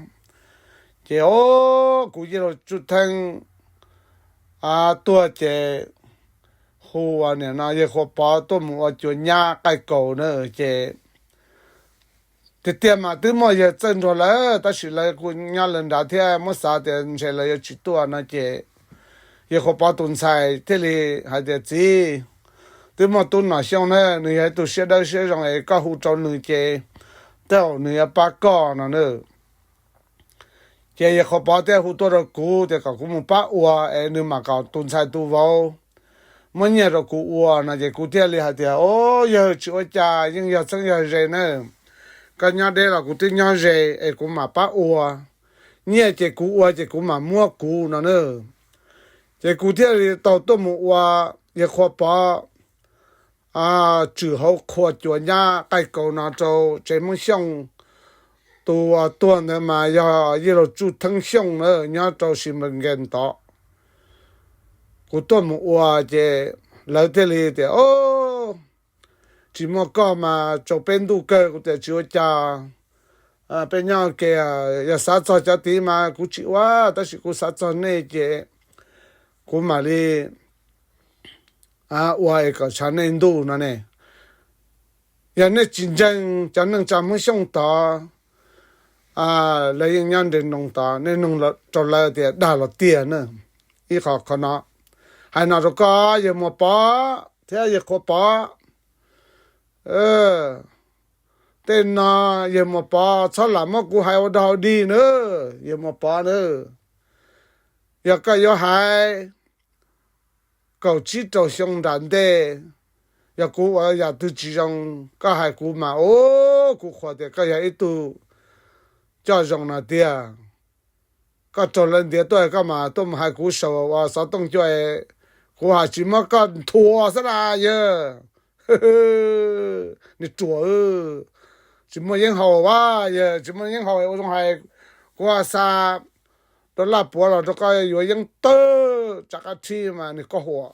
Ces o, kuv yij laug Tsuj Theeb tuag ces hu ua nim no yawg Qhuas Pov tuaj mus ua cua nyab qaij kaus na. Ces tiag tiag mas twb muaj yawg txawj nrog lawv tab sis lawv kuj nyob lawv nrad thiab, muab xav tias ntshe lawv yuav tsis tuaj no ces yawg Qhuas Pov tus ntxhais thiaj li hais tias, Txiv, twb muaj tub Nom Xyooj na, nws yog ib tug siab dawb siab zoo es koj hu rau nws ces tej zaum nws yuav pab koj no na. Ces yawg Qhuas Pov thiaj hu tuaj rau kuv tias kom kuv mus pab ua es nws mam kom tus ntxhais tus vauv muab nyiaj rau kuv ua no ces kuv thiaj li hais tias, O, yawg tsis ua cas, yeej yog txheeb yog ze na. Koj nyob deb los kuv twb nyob ze es kuv mam pab ua. Nyiaj ces kuv ua ces kuv mam muab kuv no na. Ces kuv thiaj li tau tuaj mus ua yawg Qhuas Pov tswm hauv qhua cua nyab qaij kaus no rau tsev Hmoob Xyooj. Tus tuag ntawd mas yog yij laug Tsuj Theeb Xyooj na, nyob rau Sib Npes Nkees tod. Kuv tuaj mus ua ces lawv thiaj li tias, O, tsis muaj koj mas tsaus peb ntuj kawg. Kuv tias, Tsis ua cas, peb nyob ke, yog xav txog cov tid mas kuv tsis ua, tab sis kuv xav txog nej ces kuv mam li ua es kom tshav nej ntuj no ne. Yog nej tsis ntseeg cov neej tsa Hmoob Xyooj tod, lawv yeej nyob nres nroos tod, nej nug rau lawv tias dag los tiag na. Ib qho qhov no, hais no rau koj yawg Muas Pov thiab yawg Qhuas Pov. Tej no yawg Muas Pov txhob lam muab kuv hais ua dog ua dig na, yawg Muas Pov na. Yog koj yuav hais kaum tsib rau xyoo nram ntej, yog kuv ua yam twg tsis zoo, koj hais kuv mas, o, kuv qhuas tias koj yog ib tug coj zoo no tiag. Koj raug lawv ntiav tuaj koj mas tuaj mus hais kuv saum uas xov tooj cua, kuv hais tsis muab koj nthuav xwb na yawg. Niag ruam, tsis muaj yeeb haus a, yawg tsis muaj yeeb haus ua zoo hais. Kuv xa dollar puav los rau koj yuav yeeb tawg tsa qab thib mas niag koj huam.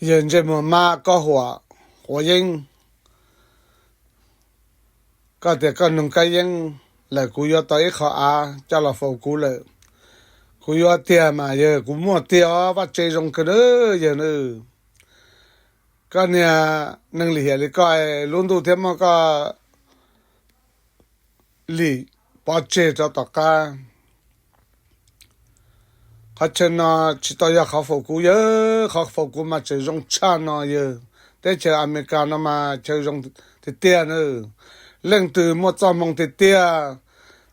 Yawg ntsej muag mab koj huam, quav yeeb. Koj tias koj nug kab yeeb lawm kuv yuav tau ib qho av coj los faus kuv lawm. Kuv yuav tiag mas yawg, kuv muaj tiag os, vaj tse zoo kawg na yawg na. Koj niag neeg lim hiam li koj, lub ntuj thiaj muab koj lim pov tseg rau tom qab. Qhov chaw no tsis tau yog qhov faus kuv yawg, qhov faus kuv mas tseem zoo tshaj no yawg. Teb chaws Amelikas no mas chaw zoo tiag tiag na. Leej twg muaj txoj hmoo tiag tiag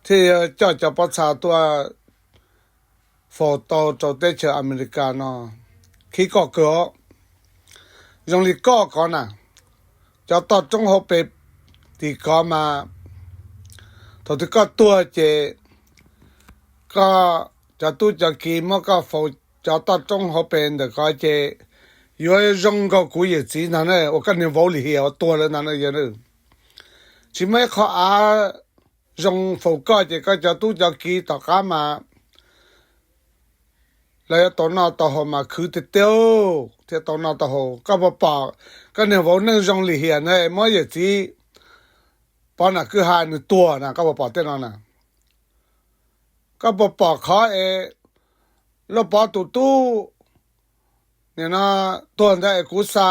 thiaj yuav coj cov pob txha tuaj faus tau rau teb chaws Amelikas no. Khib koj kawg os. Zoo li koj ko na, cov toj roob hauv pes tim ko mas thaum twg koj tuag ces koj cov tub cov kiv muab koj faus cov toj roob hauv pes ntawm ko ces yuav zoo nkaus kuv yawm txiv ntag na, uas koj niag vauv lim hiam uas tuag lawm ntag na yawg. Tsis muaj ib qho av zoo faus koj ces koj cov tub cov kiv tom qab mas lawv yuav tau noj tau haus mas khwv tiag tiag thiaj tau noj tau haus. Koj puas pom koj niag vauv neej zoo lim hiam na muab yawm txiv Pov Nam Kwj Ha nws tuag na, koj puas pom tej no na? Koj puas pom qhov es Lauj Pov tus tub nim no tuag ntawd es kuv xa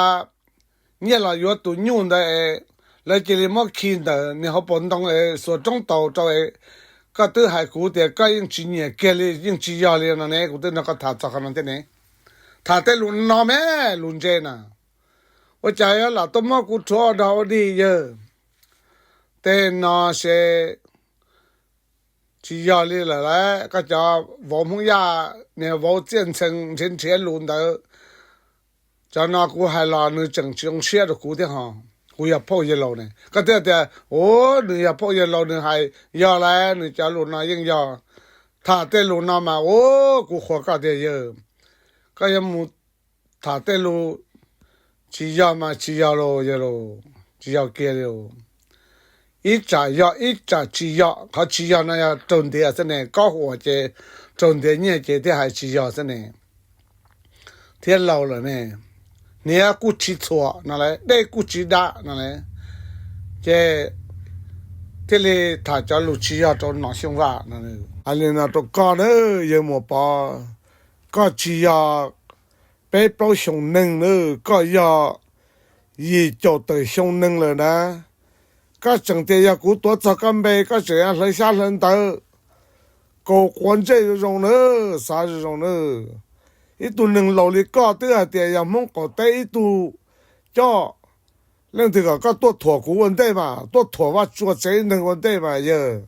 nyiaj los yuav tus nyuj ntawd es lawv cia li muab khi ntawm niag hauv paus ntoo es xuas roob taus rau es koj twb hais kuv tias koj yeej tsis nyiam kiag li, yeej tsis yog li no ne, kuv twb nrog koj tham txog qhov no thiab ne. Tham tej lus no me lus ntse na, ua cas yuav lam tuaj muab kuv rhuav ua dog ua dig yawg? Tej no ces tsis yog li lawm lauj, koj cov vauv Hmoob Yaj, niag vauv txiaj ntxhee nrhiav nrhiav lus ntawd, cov no kuv hais los nws tseem tsis zoo siab rau kuv thiab ho. Kuv yog phauj yawg laus ne, koj thiaj tias u, nws yog phauj yawg laus nws hais yog lauj, nws cov lus no yeej yog. Tham tej lus no mas u, kuv qhuas koj tiag yawg. Koj yuav mus tham tej lus tsis yog mas tsis yog los yawg los, tsis yog kiag li. Ib tsam yog ib tsam tsis yog, qhov tsis yog no yog raug ntiav xwb ne, kob huam ces raug ntiav nyiaj ces thiaj hais tsis yog xwb ne. Thiab laus lawm ne, hniav kuj tsis txhuam no lauj, dej kuj tsis dam no lauj, ces thiaj li tham cov lus tsis yog rau Nom Xyooj Vaj no. Hais li no rau koj na, yawg Muas Pov, koj tsis yog peb plaub xyoos neeg na, koj yog yim caum tawm xyoo neeg lawm na. Koj tseem tias yog kuv tuav txog koj npe koj tseem hlawv xyab hlawv ntawv, kaus quav ntsej zoo zoo na, xav zoo zoo na. Ib tug neeg laus li koj twb hais tias yog Hmoob qaum teb ib tug coj, leej twg kom koj tuaj thuam kuv ua ntej mas, tuaj thuam Vaj Tsua tsev neeg ua ntej mas yawg.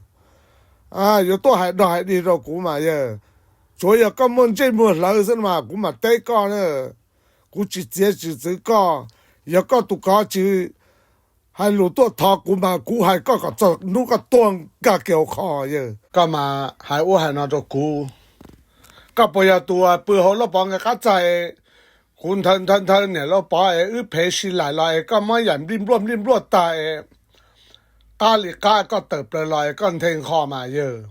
Yuav tuaj hais dog hais dig rau kuv mas yawg, tsuav yog koj muaj ntsej muag hlawv xwb mas kuv mam teb koj na. Kuv tsis txiav tsis txwv koj, yog koj tus kov tsis hais lus tuaj thov kuv mas kuv hais koj kom txog hnub koj tuag nkag kiag hauv qhov yawg. Koj mas hais ub hais no rau kuv, koj puas yog tus pw hauv Lauj Pov nkawd qab txag, kuv nthawv nthawv nthawv niam Lauj Pov es wb phev sib laim los es koj muab yam nplij npluaj nplij npluaj tag es qab li qab koj tawm plaws los es koj nthe nqho mas yawg,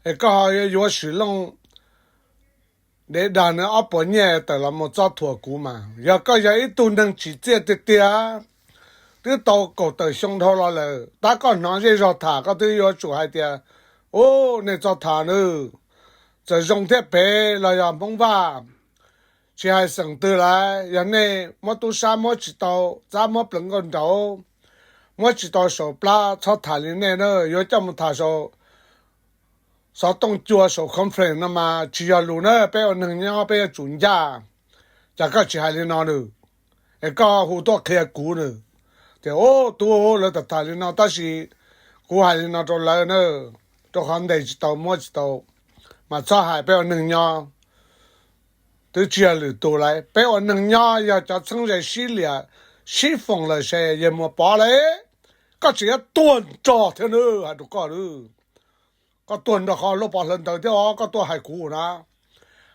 es koj ho yuav yuav Swm Looj dev dag nws ob puas nyiaj tawm los mus txob thuam kuv mas. Yog koj yog ib tug neeg tsim txiaj tiag tiag, twb tau kaum tawm xyoo dhau los lawm, tab koj hnov zej zog tham koj twb yuav tsum hais tias, u, nej txhob tham nawb. Txawm zoo thiab phem los yog Hmoob Vaj, tsis hais xeem twg lawm, yog nej muab tub sab muab tsis tau, txab muab pleev nkauj nraug, muab tsis tau saum plab, txhob tham li nej na, yuav coj mus tham saum xov tooj cua saum conference no mas tsis yog lus na, peb ua neeg nyob peb yuav tsum ncaj. Cas koj tsis hais li no nws, es koj hu tuaj qhia kuv nws tias, u, tub, lawv tham tham li no tab sis kuv hais li no rau lawv na, rau qhov ntes tsis tau muab tsis tau, mas txhob hais, peb ua neeg nyob twb tsis yog lwm tus lawm, peb ua neeg nyob yog cov txheeb ze sib liam sib foom lawm ces yawg Muas Pov lauj, koj tseem yuav tuag nrog thiab nawb, hais rau koj nawb. Koj tuag nrog qhov Lauj Pov hlawv ntawv thiab os, koj tuaj hais kuv na.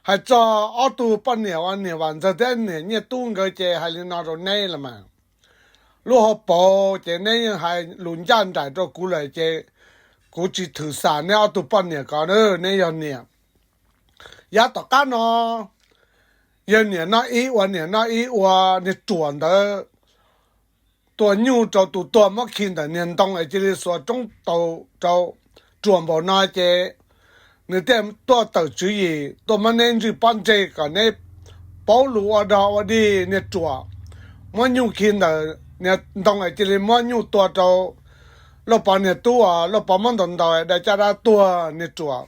Hais txog ob tug poj niam uas niam Vam Ntxawg thiab niam Nyiaj Tub nkawd ces hais li no rau neb los mas, lub hauv paus ces neb yeej hais lus ncaj nraim rau kuv lawm ces kuv tsis thwm xam neb ob tug poj niam ko na, neb yog niam. Yav tom qab no yawg niam noj ib ua niam noj ib ua niag ruam ntawd tua nyuj rau tus tuag muab khi ntawm niag ntoo es cia li xuas roob taus rau, ruam npaum no ces nws thiaj tuaj tawm tswv yim tuaj muab neb ntswj pob ntseg kom neb paub lus ua dog ua dig niag ruam. Muab nyuj khi ntawm niag ntoo es cia li muab nyuj tua rau Lauj Pov niag tub uas Lauj Pov muab ntaus ntaus es dai caj dab tuag niag ruam.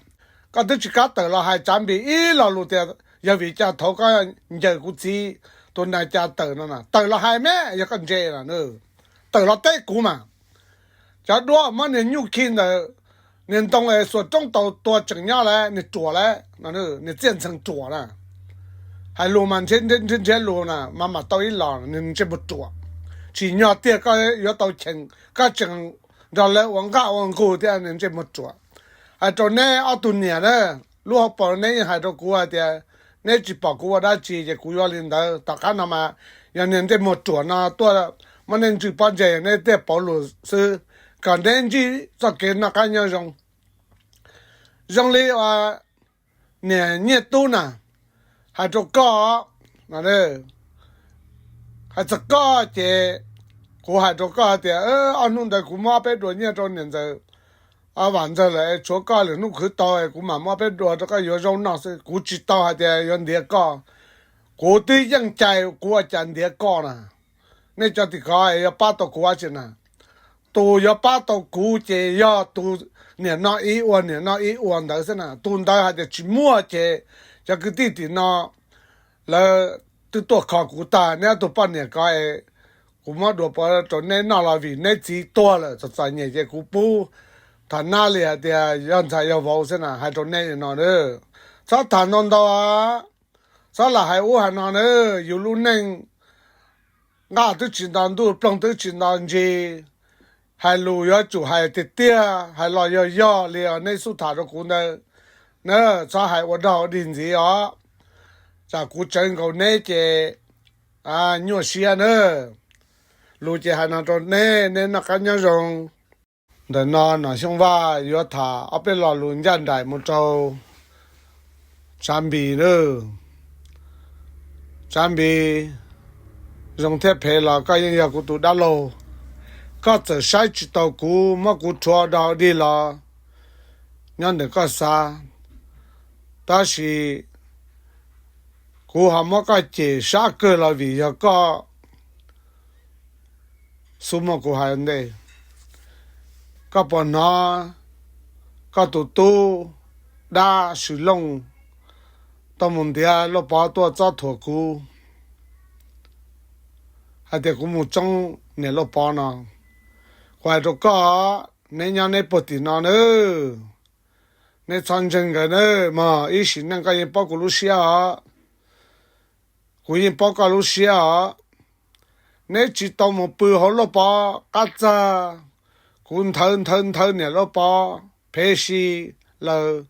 Koj twb tsis kam tawm los hais Tsav Npis ib lo lus tias yog vim cas thaum koj ncaws kuv txiv tus nais cas tawm no na, tawm los hais mas yog koj ntse na, tawm los teb kuv mas. Cov duab muab niag nyuj khi ntawm niag ntoo es xuas roob taus tua tseem nyob lawm, niag ruam lawm, niag txiaj ntxhee ruam na. Hais lus mas ntshe ntshe lus na mas mam tau ib los, niag ntsej muag ruam. Tsim nyog tiag koj yuav tau cheem, koj tseem nrog lawv ua nqaj ua nqug thiab, niag ntsej muag ruam. Hais rau neb ob tug niam na, lub hauv paus neb yeej hais rau kuv hais tias neb tsis pom kuv ua dab tsi ces kuv yuav li ntawd. Tom qab no mas yog niag ntsej muag ruam no tuaj muab nej ntswj pob ntseg, neb thiaj pauv lus xwb, kom neb ntsib txoj kev noj qab nyob zoo. Zoo li niam Nyiaj Tub na, hais rau koj, hais txog koj ces kuv hais rau koj hais tias ob hnub ntawd kuv muab ob peb duas nyiaj rau niam ntxawm Vam Ntxawg lawm, tshuav koj lwm hnub khwv tau kuv mam muab peb duas rau koj yuav zaub noj xwb. Kuv tsis tau hais tias yuav ntiav koj, kuv twb yeej cai kuv ua cas ntiav koj na. Nej cov tim khov yuav pab tau kuv dab tsi na? Tus yuav pab tau kuv ces yog tus niam no ib ua niam no ib ua ntawd xwb na. Tus ntawd hais tias tsis muaj ces cov kwv tij tim no lawv twb tuaj kho kuv tag, neb ob tug poj niam ko es kuv muab duas puav rau neb noj los vim neb txiv tuag lawm txom txom nyem ces kuv pub tham nab li hais tias yog ntxhais yog vauv xwb na, hais rau neb li no na. Txhob tham ntau ntau, txhob lam hais ub hais no na. Yus lub neej nqaj twb tsis nto ntuj, ploog twb tsis nto ntsis, hais lus yuav tsum hais tiag tiag, hais los yog yog li os. Neb xub tham rau kuv ntawd na, txhob hais ua dog ua dig ntxiv os, tsam kuv tsawv nkaus neb ces nyuaj siab na. Lus ces hais no rau neb, neb noj qab nyob zoo. Ntawm no Nom Xyooj Vaj yuav tham ob peb lo lus ncaj nraim mus rau Tsav Npis na. Tsav Npis, zoo thiab phem los koj yeej yog kuv tus dab laug. Koj txawm saib tsis taus kuv, muab kuv rhuav dog dig los nyob ntawm koj xav, tab sis kuv ho muab koj cem sab kawg los vim yog koj xub muab kuv hais ntej. Koj puas hnov koj tus tub dab Swm Looj tau mus ntiav Lauj Pov tuaj txob thuam kuv hais tias kuv mus tsoob niam Lauj Pov no? Kuv hais rau koj, neb nyob neb puag tim no na, neb txhob ntseeg nkawd na. Mog, ib sim neej koj yeej paub kuv lub siab os, kuv yeej paub koj lub siab os. Neb tsis tau mus pw hauv Lauj Pov qab txag, kuv nthawv nthawv nthawv niam Lauj Pov phev si lawm,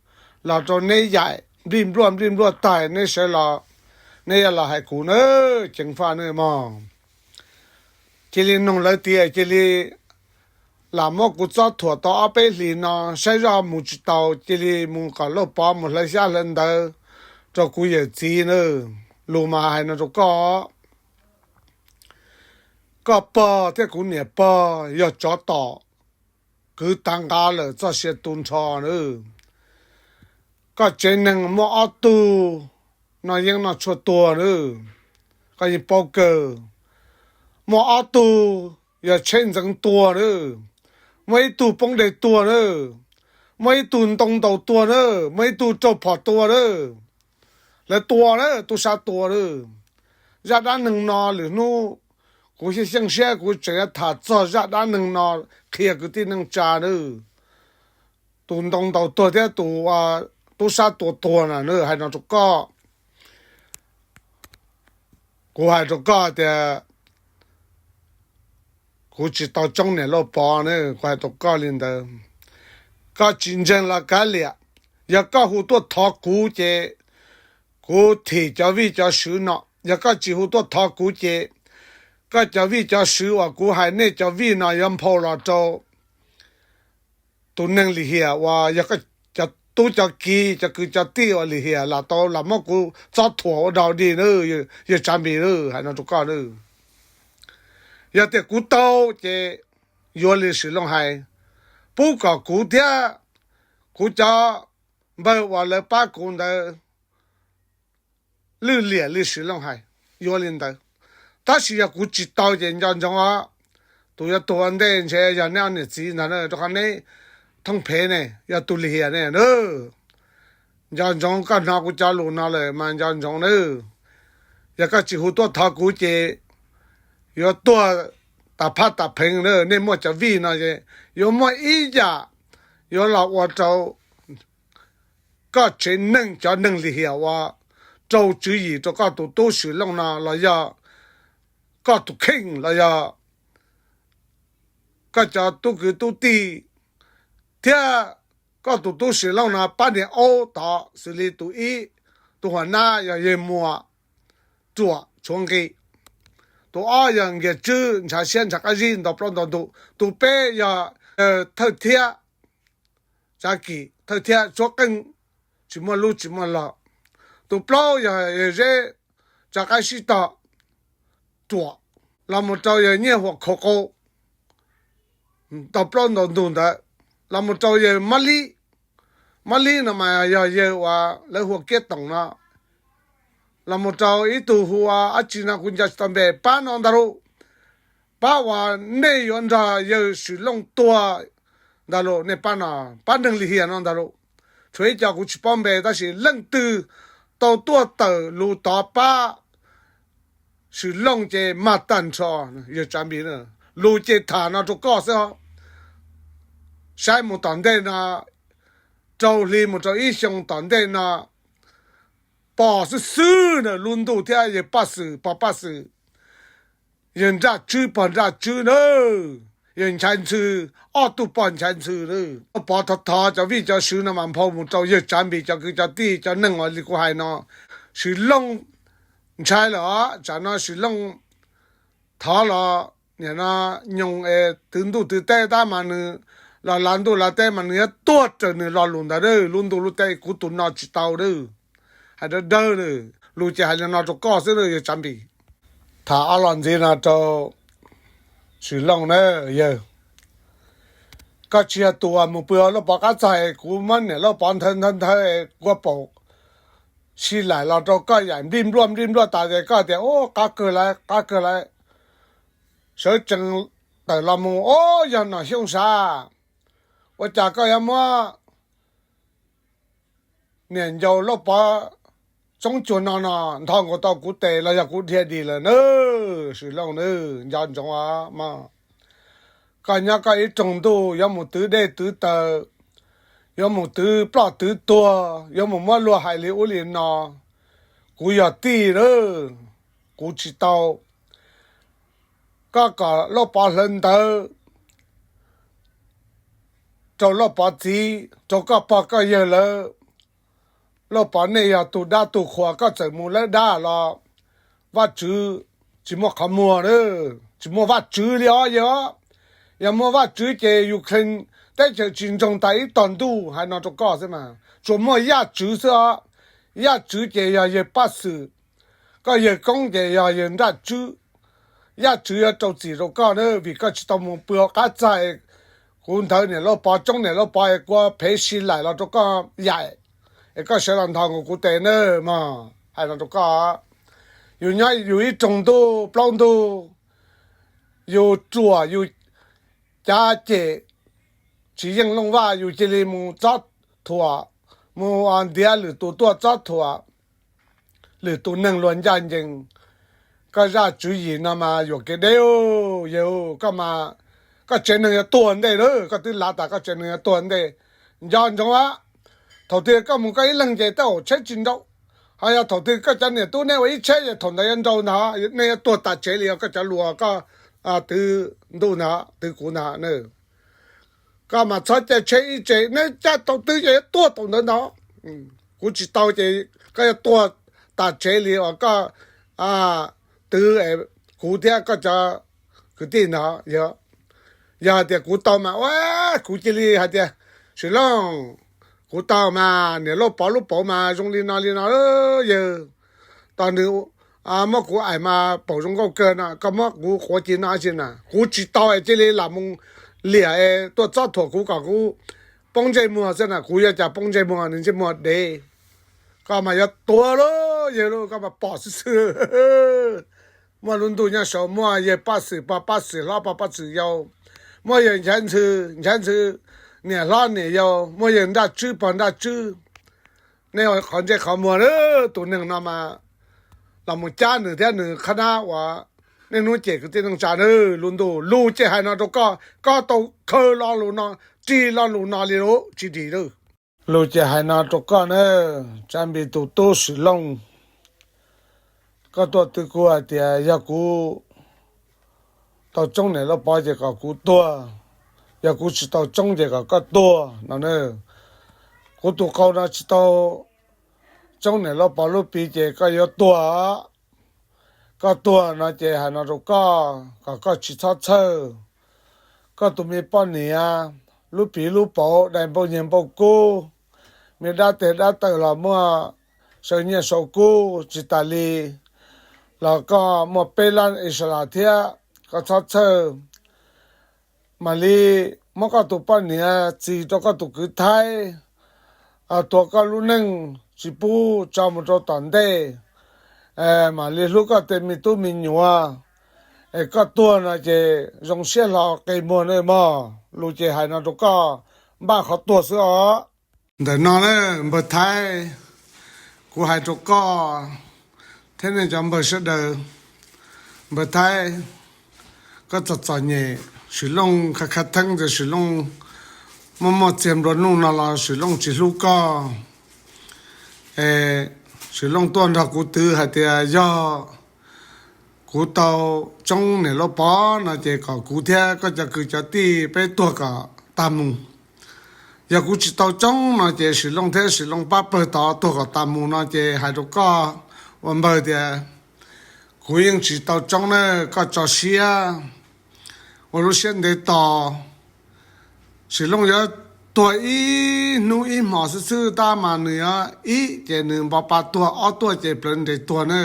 los rau neb yaim nplij npluaj nplij npluaj tag neb sawv los, neb yuav los hais kuv na, ceev faj na mog. Cia li noog lawv tias cia li lam muab kuv txob thuam tau ob peb hlis no, saib zoj mus tsis tau, cia li mus kom Lauj Pov mus hlawv xyab hlawv ntawv rau kuv yawm txiv na. Lus mas hais no rau koj, koj pog thiab kuv niam pog yog tsov tom kwv tav nqa lawm txoj sia tu nrho na. Koj tsev neeg muaj ob tug noj yeeb noj tshuaj tuag na, koj yeej paub kawg. Muaj ob tug yog tsheb ntxeev tuag na, muaj ib tug poob dej tuag na, muaj ib tug ntoo ntaus tuag na, muaj ib tug raug phom tua na. Lawv tua na, tub sab tua na. Zaj dab neeg no lwm hnub kuv xyeej xyeej siab kuv tseem yuav tham txog zaj dab neeg no qhia kwv tij neej tsa na. Tus ntoo ntaus tuag thiab tus tub sab tua tuag na, hais no rau koj. Kuv hais rau koj tias kuv tsis tau tsoob niam Lauj Pov na, kuv hais rau koj li ntawd. Koj tsis ntseeg los kav liam, yog koj hu tuaj thov kuv ces kuv thim cov vij cov sw no. Yog koj tsis hu tuaj thov kuv ces koj cov vij cov sw uas kuv hais nej cov vij no yuav nphau los rau tus neeg lim hiam uas yog koj cov tub cov kiv cov kwv cov tij uas lim hiam lam tau lam muab kuv txob thuam ua dog dig na, yawg Tsav Npis na, hais no rau koj na. Yog tias kuv tau ces yuav li Swm Looj hais, pub kom kuv thiab kuv cov npawg uas lawv pab kuv ntawd lwj liam li Swm Looj hais, yuav li ntawd. Tab sis yog kuv tsis tau ces nco ntsoov os, tus yuav tuag ua ntej ntshe yog neb ob niam txiv ntag na, rau qhov neb thooj phev ne, yog tus lim hiam ne na. Nco ntsoov, koj hnov kuv cov lus no lawm mas nco ntsoov nawb. Yog koj tsis hu tuaj thov kuv ces yuav tuag tas phaj tas pheev na. Nej muaj cov vij no es yuav muaj ib yam yuav los ua rau koj tsev neeg cov neeg lim hiam uas raug tswv yim rau koj tus tub Swm Looj no los yog koj tus kheej los yog koj cov tub kwv tub tij thiab koj tus tub Swm Looj no pab niag aub tod xws li tus ib, tus huam nab yog yawg Muas Ruam Tshuav Nqi, tus ob yog Nkias Tswb Ntshav Siab Ntshav Qab Zib ntaus plaub ntaus ntug, tus peb yog Thawj Thiab Tsav Kim, Thawj Thiab Tsuab Qeej tsis muaj lub tsis muaj log, tus plaub yog yawg Zeb Tsav Qab Sib Tog Ruam, los mus rau yawg Nyiaj Huam Khov Qau ntaus plaub ntaus ntug ntawd, los mus rau yawg Mab Lib. Mab Lib no mas yog yawg uas lawv hu ua Kiab Toom no, los mus rau ib tug hu ua dab tsi no kuv nco tsis tau npe, pab no ntag lauj. Pab uas nej yuav nrog yawg Swm Looj tuag ntag lauj, nej pab no, pab neeg lim hiam no ntag lauj. Tshuav ib co kuv tsis paub npe tab sis leej twg tau tuaj tawm lus tov pab Swm Looj ces mag tag nrho. Yawg Tsav Npis, lus ces tham no rau koj xwb os. Saib mus tom ntej no, rau hli mus rau ib xyoo tom ntej no, pog xwb xwb na, lub ntuj thiab yawg Paj Xwm pog Paj Xwm, yawg Nraj Tswb pog Nraj Tswb na, yawg Nchaiv Ntxhw ob tug pog Nchaiv Ntxhw na. Pov thov thov cov vij cov sw no mas nphau mus rau yawg Tsav Npis cov kwv cov tij cov neeg uas li kuv hais no. Swm Looj ntshai lawm os, tsam no Swm Looj thov los nim no nyoos es twv ntuj twv teb tab mas nws los lav ntuj lav teb mas nws yuav tuag raws nws lo lus ntawd, lub ntuj lub teb kuv tus no tsis tau. Hais dawb dawb, lus ces hais li no rau koj xwb yawg Tsav Npis. Tham ob los ntxiv no rau Swm Looj na, yawg, koj tsis yog tus uas mus pw hauv Lauj Pov qab txaj, kuv muab niam Lauj Pov nthawv nthawv nthawv kuv paum si laim los rau koj yaim nplij npluaj nplij npluaj tas ces koj tias, ub, qab kawg lawm, qab kawg lawm. Sawv tsees tawm los mus, ub, yog Nom Xyooj sav, ua cas koj yuav muab niam ncaus Lauj Pov txoob cuag no no nthos nkaus tau kuv tes los yog kuv dhia dim lawm na. Swm Looj na, nco ntsoov os mog, koj nyob koj ib roog ntuj yuav mus twv dej twv taws, yuav mus twv ploj twv tuag, yuav mus muab luag hais li ub li no, kuv yog tij lawm, kuv tsis tau. Koj kom Lauj Pov hlawv ntawv rau Lauj Pov txiv, rau koj pog koj yawg lawv. Lauj Pov nej yog tus dab tus qhuas, koj txawm mus lawb dab los Vajtswv tsis muaj qhov muag, tsis muaj Vajtswv li os yawg. Yog muaj Vajtswv ces Ukraine teb chaws tsis ntsoog tas ib tog ntuj, hais no rau koj xwb mas. Tsuas muaj Yaj Tswv xwb os. Yaj Tswv ces yog yawg Paj Xwm, koj yawg koob ces yog yawg Nraj Tswb. Yaj Tswv yuav rau txim rau koj na, vim koj tsis tau mus pw hauv qab txaj, kuv nthawv niam Lauj Pov, tsoob niam Lauj Pov es kuv phev si laim los rau koj yaim, es koj sawv los nthos nkaus kuv tes na mog, hais no rau koj. Yus nyob yus ib roog ntuj plaub ntug, yus ruam yus cav cem tsis yeej Looj Vaj, yus cia li mus txob thuam, mus ntiav lwm tus tuaj txob thuam lwm tus neeg luag ncaj ncees. Koj zaj tswv yim no mas yuam kev deb, yawg, koj mas koj tsev neeg yuav tuag ntej lawm, koj twb lav tas koj tsev neeg yuav tuag ntej. Nco ntsoov, thaum twg koj mus koj ib leeg ces tej zaum tsheb tsis nrau, ho yog thaum twg koj cov niam tub nej ua ib tsheb ces thaum ntawd yuav nrau ntag, nej yuav tuag tas tsev li os, koj cov lus koj twv ntuj ntag, twv kuv ntag. Koj mas txhob caij tsheb ib tse, neb caij tau twg ces yuav tuag tau ntawd ntag. Kuv tsis tau ces koj yuav tuag tas tsev li uas koj twv kuv thiab koj cov kwv tij ntag. Yog hais tias kuv tau mas ua, kuv cia li hais tias, Swm Looj, kuv tau mas niam Lauj Pov lub paum mas zoo li no li no, yawg, tau nws muab kuv aim mas paum zoo nkauj kawg no, koj muab kuv quav ci no tsi na. Kuv tsis tau es cia li lam mus liam es tuaj txob thuam kuv kom kuv poob ntsej muag xwb na. Kuv yuav cas poob ntsej muag, nws ntsej muag dev. Koj mas yuav tuag lauj, yawg lauj, koj mas pom xwb xwb. Muaj lub ntuj nyob saud, muaj yawg Paj Xwm pog Paj Xwm hlob pog Paj Xwm yau, muaj yawg Nchaiv Ntxhw, Nchaiv Ntxhw niam hlob niam yau, muaj yawg Nraj Tswb pog Nraj Tswb, nej qhov ntsej qhov muag na. Tus neeg no mas los mus cab nws thiab nws qhab nab uas niaj hnub cem kwv tij neej tsa na. Lus ntuj, lus ces hais no rau koj, koj tau khaws lo lus no, ris lo lus no li lub tsis ris lawm. Lus ces hais no rau koj na, Tsab Npis tus tub Sim Looj, koj tuaj twv kuv hais tias yog kuv tau tsoob niam Lauj Pov ces kom kuv tuag, yog kuv tsis tau tsoob ces kom koj tuag no na. Kuv tus qau no tsis tau tsoob niam Lauj Pov lub Piv ces koj yuav tuag. Koj tuag no ces hais no rau koj kom koj tsis txhob txhawj. Koj tus me poj niam, lub Piv lub Pauv dai npauj nyiaj npauj kub, me dab teg dab taw los muaj sau nyiaj sau kub tsis tas li, los koj muaj peb lab Israel thiab, koj txhob txhawj. Mam li muab koj tus poj niam txis rau koj tus kwv Thaib, tuav koj lub neej tsis pub tso mus rau tom ntej, mam li hlub koj tej me tub me nyuam. Es koj tuag no ces zoo siab hlo qe muag na mog. Lus ces hais no rau koj, npaj qhov tuag xwb os. Ntawm no na, npawg Thaib, kuv hais rau koj thiab nej cov npawg sawv daws, npawg Thaib, koj txom txom nyem, Sim Looj khav khav theeb tias Sim Looj muaj muaj txiag nplua nuj no los Sim Looj tsis hlub koj. Es Sim Looj tuaj nrog kuv twv hais tias yog kuv tau tsoob niam Lauj Pov no ces kom kuv thiab koj cov kwv cov tij peb tuag kom tag mus. Yog kuv tsis tau tsoob no ces Sim Looj thiab Sim Looj pab pawg tod tuag kom tas mus no ces hais rau koj ua npawg tias kuv yeej tsis tau tsoob na, koj tso siab, ua lub siab ntev tos. Sim Looj yuav tuag ib hnub ib hmos xwb xwb tab mas nws yuav ib ces nws npo pa tuag, ob tuaj ces plawv nres tuag na.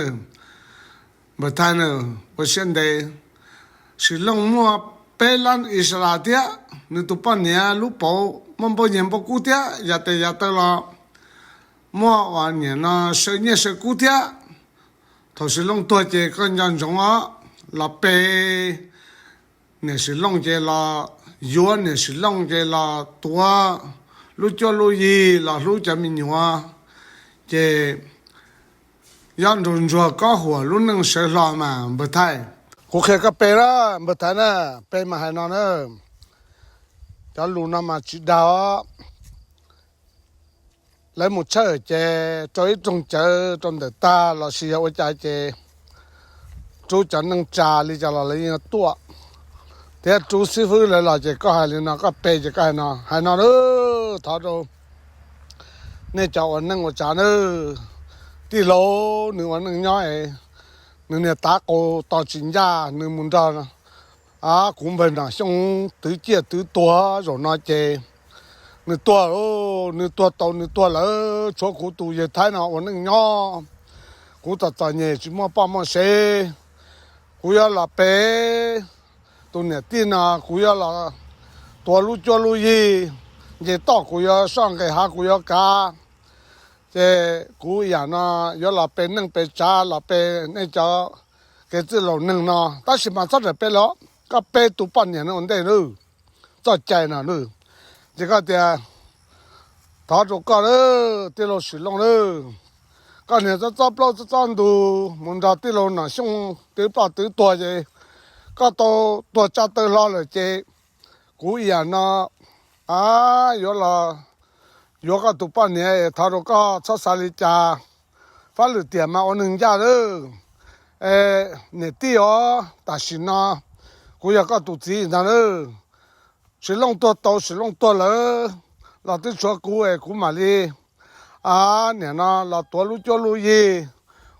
Npawg Thaib na, ua siab ntev. Sim Looj muaj peb lab Israel thiab, nws tus poj niam lub Pauv muaj npauj nyiaj npauj kub thiab, yam tes yam taw los muaj uas niam no saw nyiaj saw kub thiab. Thaum Sim Looj tuag ces koj nco ntsoov os, los pe niam Sim Looj ces los yuav, niam Sim Looj ces los tuav lub cuab lub yig, los hlub cov me nyuam, ces yob nraug ntsuag kob huam lub neej sawv hlo mas npawg Thaib. Kuv qhia koj pe na, npawg Thaib na, pe mas hais no na, cov lus no mas tsis dag os. Lawv mus tshawj ces rau ib rooj cawv rau ntawm tag los sis yog ua cas ces rub cov neej tsa li cas los lawv yeej tuaj, thiab rub xib fwb lawv los ces koj hais li no, koj pe ces koj hais no, hais no, thov rau nej cov ua neej ua tsav na, tij laug nws ua neej nyob es nws niag tav qus to tsis ncaj, nws mus nrog kuv npawg Nom Xyooj twv ciaj twv tuag zaum no ces nws tuag, nws tuag tau nws tuag lawm, tshuav kuv tus yawg Thaib no ua neej nyob. Kuv txom txom nyem tsis muaj poj muaj sev, kuv yuav los pe tus niam tij no, kuv yuav los tuav lub cuab lub yig, nce toj kuv yuav soj, nqes hav kuv yuav kav. Ces kuv yam no yuav los pe neej pe tsav, los pe nej cov kev txwj laus neeg no, tab sis mas txhob rawm pe los, koj pe tus poj niam no ua ntej nawb, txoj cai no nawb. Ces koj tias, thov rau koj lawm tij laug Sim Looj lawm, koj niag txob txob plaub txob txob ntug mus nrog tij laug Nom Xyooj twv ploj twv tuag ces koj tau tuag tsa taw hlo lawm ces kuv yam no yuav los yuav koj tus poj niam, thov rau koj txhob xav li cas. Fab Lwm Tiam mas ua neeg ncaj lawm. Niam tij os, tam sim no kuv yog koj tus txiv ntag lawm. Sim Looj tuag tau, Sim Looj tuag lawm los twb tshuav kuv es kuv mam li, niam no los tuav lub cuab lub yig,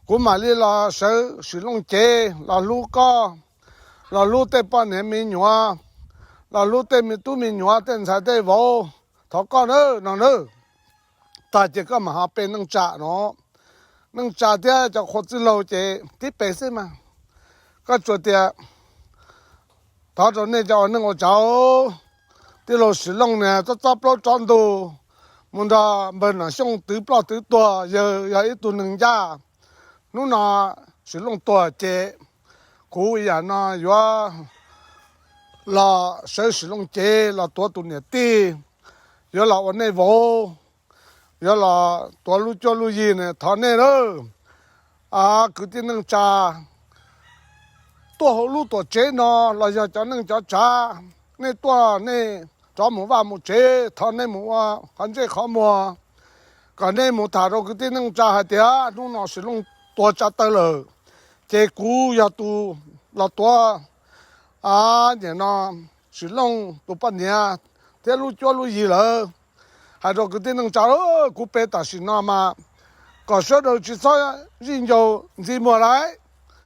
kuv mam li los sawv Sim Looj cev los hlub koj, los hlub tej poj niam me nyuam, los hlub tej me tub me nyuam, tej ntxhais tej vauv, thov koj nawb no nawb. Tag ces koj mam ho pe neej tsa no. Neej tsa thiab cov qhua txwj laug ces tib pe xwb mas. Koj tsuas tias, thov rau nej cov ua neej ua tsav, tij laug Sim Looj niag txob txob plaub tsob ntug mus nrog npawg Nom Xyooj twv ploj twv tuag, yawg yog ib tug neeg ncaj. Hnub no Sim Looj tuag ces kuv yam no yuav los sawv Sim Looj cev los tuav tus niam tij, yuav los ua nej vauv, yuav los tuav lub cuab lub yig ne, thov nej lawm, kwv tij neej tsa tuaj hauv lub tuam tsev no los yog cov neej cov tsav, nej tuaj nej rov mus vaj mus tsev, thov nej mus ua qhov ntsej qhov muag, kom nej mus tham rau kwv tij neej tsa hais tias hnub no Sis Looj tuag tsa taw lawm, ces kuv yog tus los tuav, nim no Sis Looj tus poj niam thiab lub cuab lub yig lawm. Hais rau kwv tij neej tsa, kuv pe tam sim no mas kom sawv daws tsis txhob zij ncaus ntxi muag lauj.